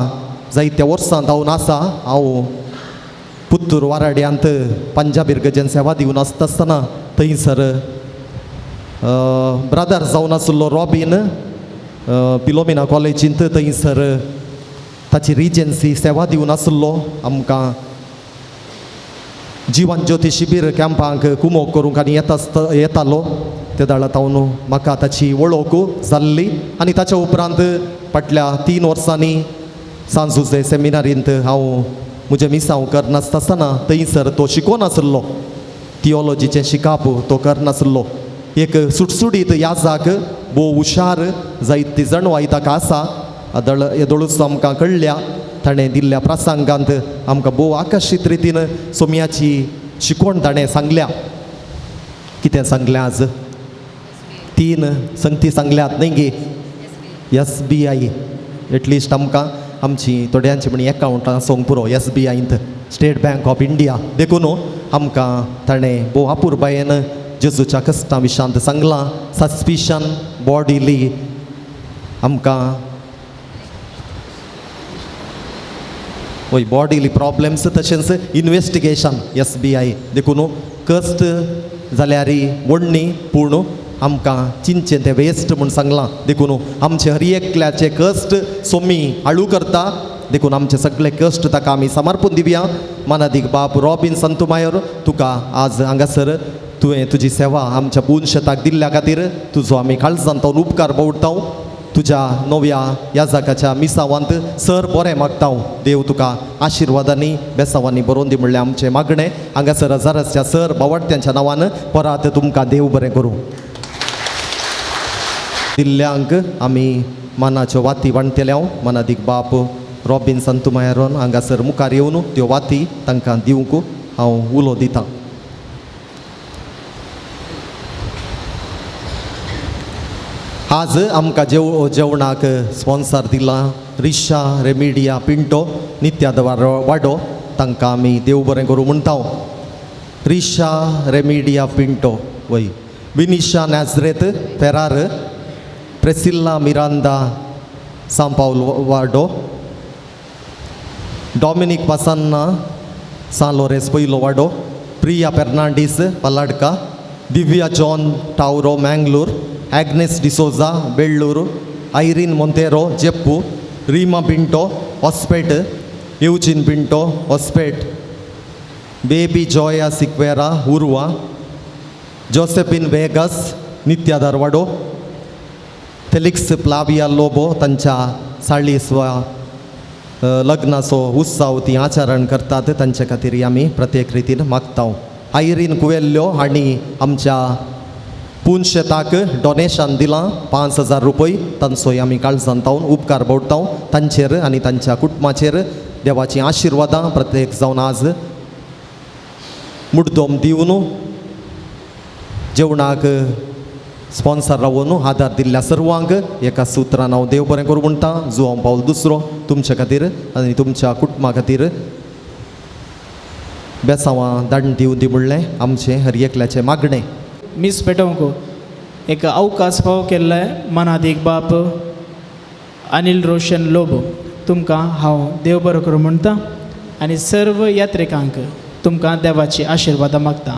जायत्या वर्सां धांवन आसा. हांव पुत्तूर वाराड्यांत पंजाब इर्गजेन सेवा दिवन आसता आसतना थंयसर ब्रदर जावन आशिल्लो रॉबीन पिलोमिना कॉलेजींत थंयसर ताची रिजन्सी सेवा दिवन आशिल्लो. आमकां जिवन ज्योती शिबीर कॅम्पांक कुमोक करूंक आनी येता येतालो ते दाळा तावन म्हाका ताची वळख जाल्ली. आनी ताच्या उपरांत फाटल्या 3 वर्सांनी सांजुजे सेमिनारींत हांव म्हजें मिसांव करनासता आसतना थंयसर तो शिकोन आशिल्लो, थियोलॉजीचें शिकाप तो करनासलो. एक सुटसुटीत याजाक भोव हुशार जायती जाणवाय ताका आसा. आदळ येदोळूच आमकां कळ्ळ्या ताणें दिल्ल्या प्रसंगांत आमकां भोव आकर्शीत रितीन सोम्याची शिकवण ताणें सांगल्या. कितें सांगलें आज? 3 संगती सांगल्यात न्ही गे? S B I at least आमकां आमची थोड्यांची म्हण एकावंटां आसूंक पुरो एस बी आयंत, स्टेट बँक ऑफ इंडिया. देखून आमकां ताणें भोव अपुरबायेन जेजूच्या कश्टां विशांत सांगलां. सस्पिशन बॉडीली आमकां वय बॉडीली प्रॉब्लम्स तशेंच इन्वेस्टिगेशन एस बी I. देखून कश्ट जाल्यार वडणी पूण आमकां चिंचें तें वेस्ट म्हूण सांगलां. देखून आमचे हर एकल्याचे कश्ट सोमी हाळू करता. देखून आमचे सगळे कश्ट ताका आमी समर्पून दिवया. मानादीक बाप रॉबीन संतुमायर, तुका आज हांगासर तुवें तुजी सेवा आमच्या पून शेताक दिल्ल्या खातीर तुजो आमी काळजान तावन उपकार बावडटा. तुज्या नव्या याजाकाच्या मिसावांत सर बरें मागता. देव तुका आशिर्वादांनी बेसावांनी बरोवन दी म्हणलें आमचें मागणें. हांगासर हजाराच्या सर बावडट्यांच्या नांवान परत तुमकां देव बरें करूं. दिल्ल्यांक आमी मानाच्यो वाती वांटतले. मानादीक बाप रॉबीन संतुमायरोन हांगासर मुखार येवन त्यो वाती तांकां दिवंक हांव उलो दितां. आज आमकां जेवणाक स्पॉन्सर दिला रिशा रेमिडिया पिंटो नित्या वाडो, तांकां आमी देव बरें करूं म्हणटा. रिशा रेमिडिया पिंटो वय, विनिशा नॅजरेत फेरार, प्रेसिल्ला मिरांदा सांपावल वाडो, डॉमिनीक पासान्ना सान लोरेस पयलो वाडो, Priya Fernandes Paladka, Divya John Tauro Mangalore, Agnes D'Souza Bellur, Irene Monteiro Jeppu, Reema Pinto Hospet, Eugene Pinto Hospet, Baby Joya Sequeira Urwa, Josephine Vegas Nitya Dharwado, Felix Flavia Lobo तांच्या साळीसवा लग्नाचो उत्सव ती आचरण करतात तांचे खातीर आमी प्रत्येक रितीन मागता. आयरीन कुवेल्यो हांणी आमच्या पून शेताक डोनेशन दिलां 5000 रुपये. तांचोय आमी काळजान तावन उपकार बोडटा तांचेर आनी तांच्या कुटुंबाचेर. देवाचीं आशिर्वादां प्रत्येक जावन आज मुड्डोम दिवन जेवणाक स्पॉन्सर रावन आदार दिल्ल्या सर्वांक एका सुत्रान हांव देव बरें करूं म्हणटा. जुवांव पावल दुसरो तुमचे खातीर आनी तुमच्या कुटुंबा खातीर बेसांवां दाडून दिवं दी म्हणलें आमचें हर एकल्याचें मागणें. मीस पेटोवंक एक अवकाश फावो केल्ले मनादीक बाप अनिल रोशन लोबो तुमकां हांव देव बरो करूं म्हणटा आनी सर्व यात्रिकांक तुमकां देवाची आशिर्वादां मागता.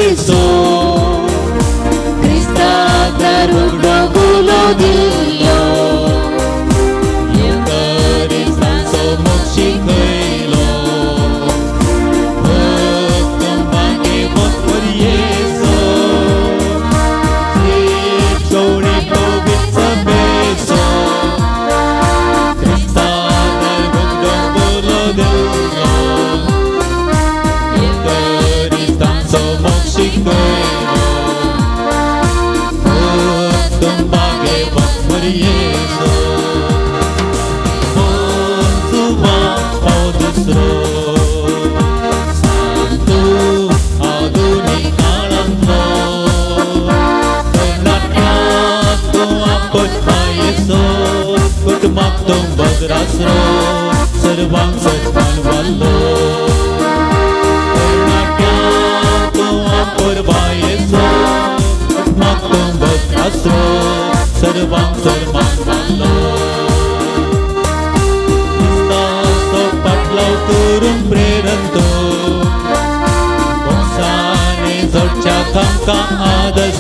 Cristo, कामकां आदर्श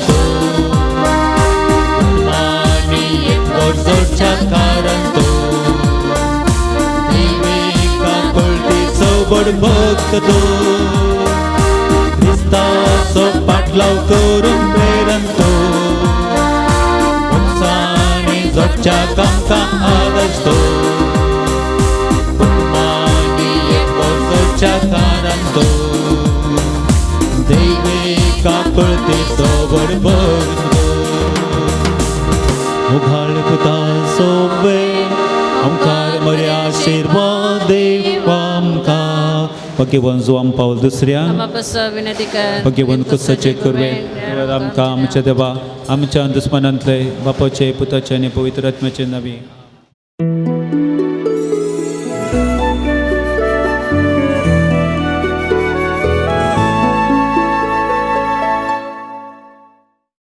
कुटुंबांनी एक जोडच्या कारण तो देवेका कळटीचो व्हड भक्त तो क्रिस्ताचो पाटलाव करून प्रेरण तो उंचानी जोडच्या कामकां आदर्श तो कुटुंबांनी एक जोडच्या कारण तो देवेका कळटीचो व्हड भक्त तो मुखाळ पुता सोबे आमकार मरे आशिर्वाद देव आमकां भगवान जुवाम पावल दुसऱ्यान आमा पासत विनंती कर. भगवान कुसाचे करवे आमकां आमच्या देवा आमच्या दुस्मनांतले बापाचे पुताचे आनी पवित्र आत्म्याचे नावी.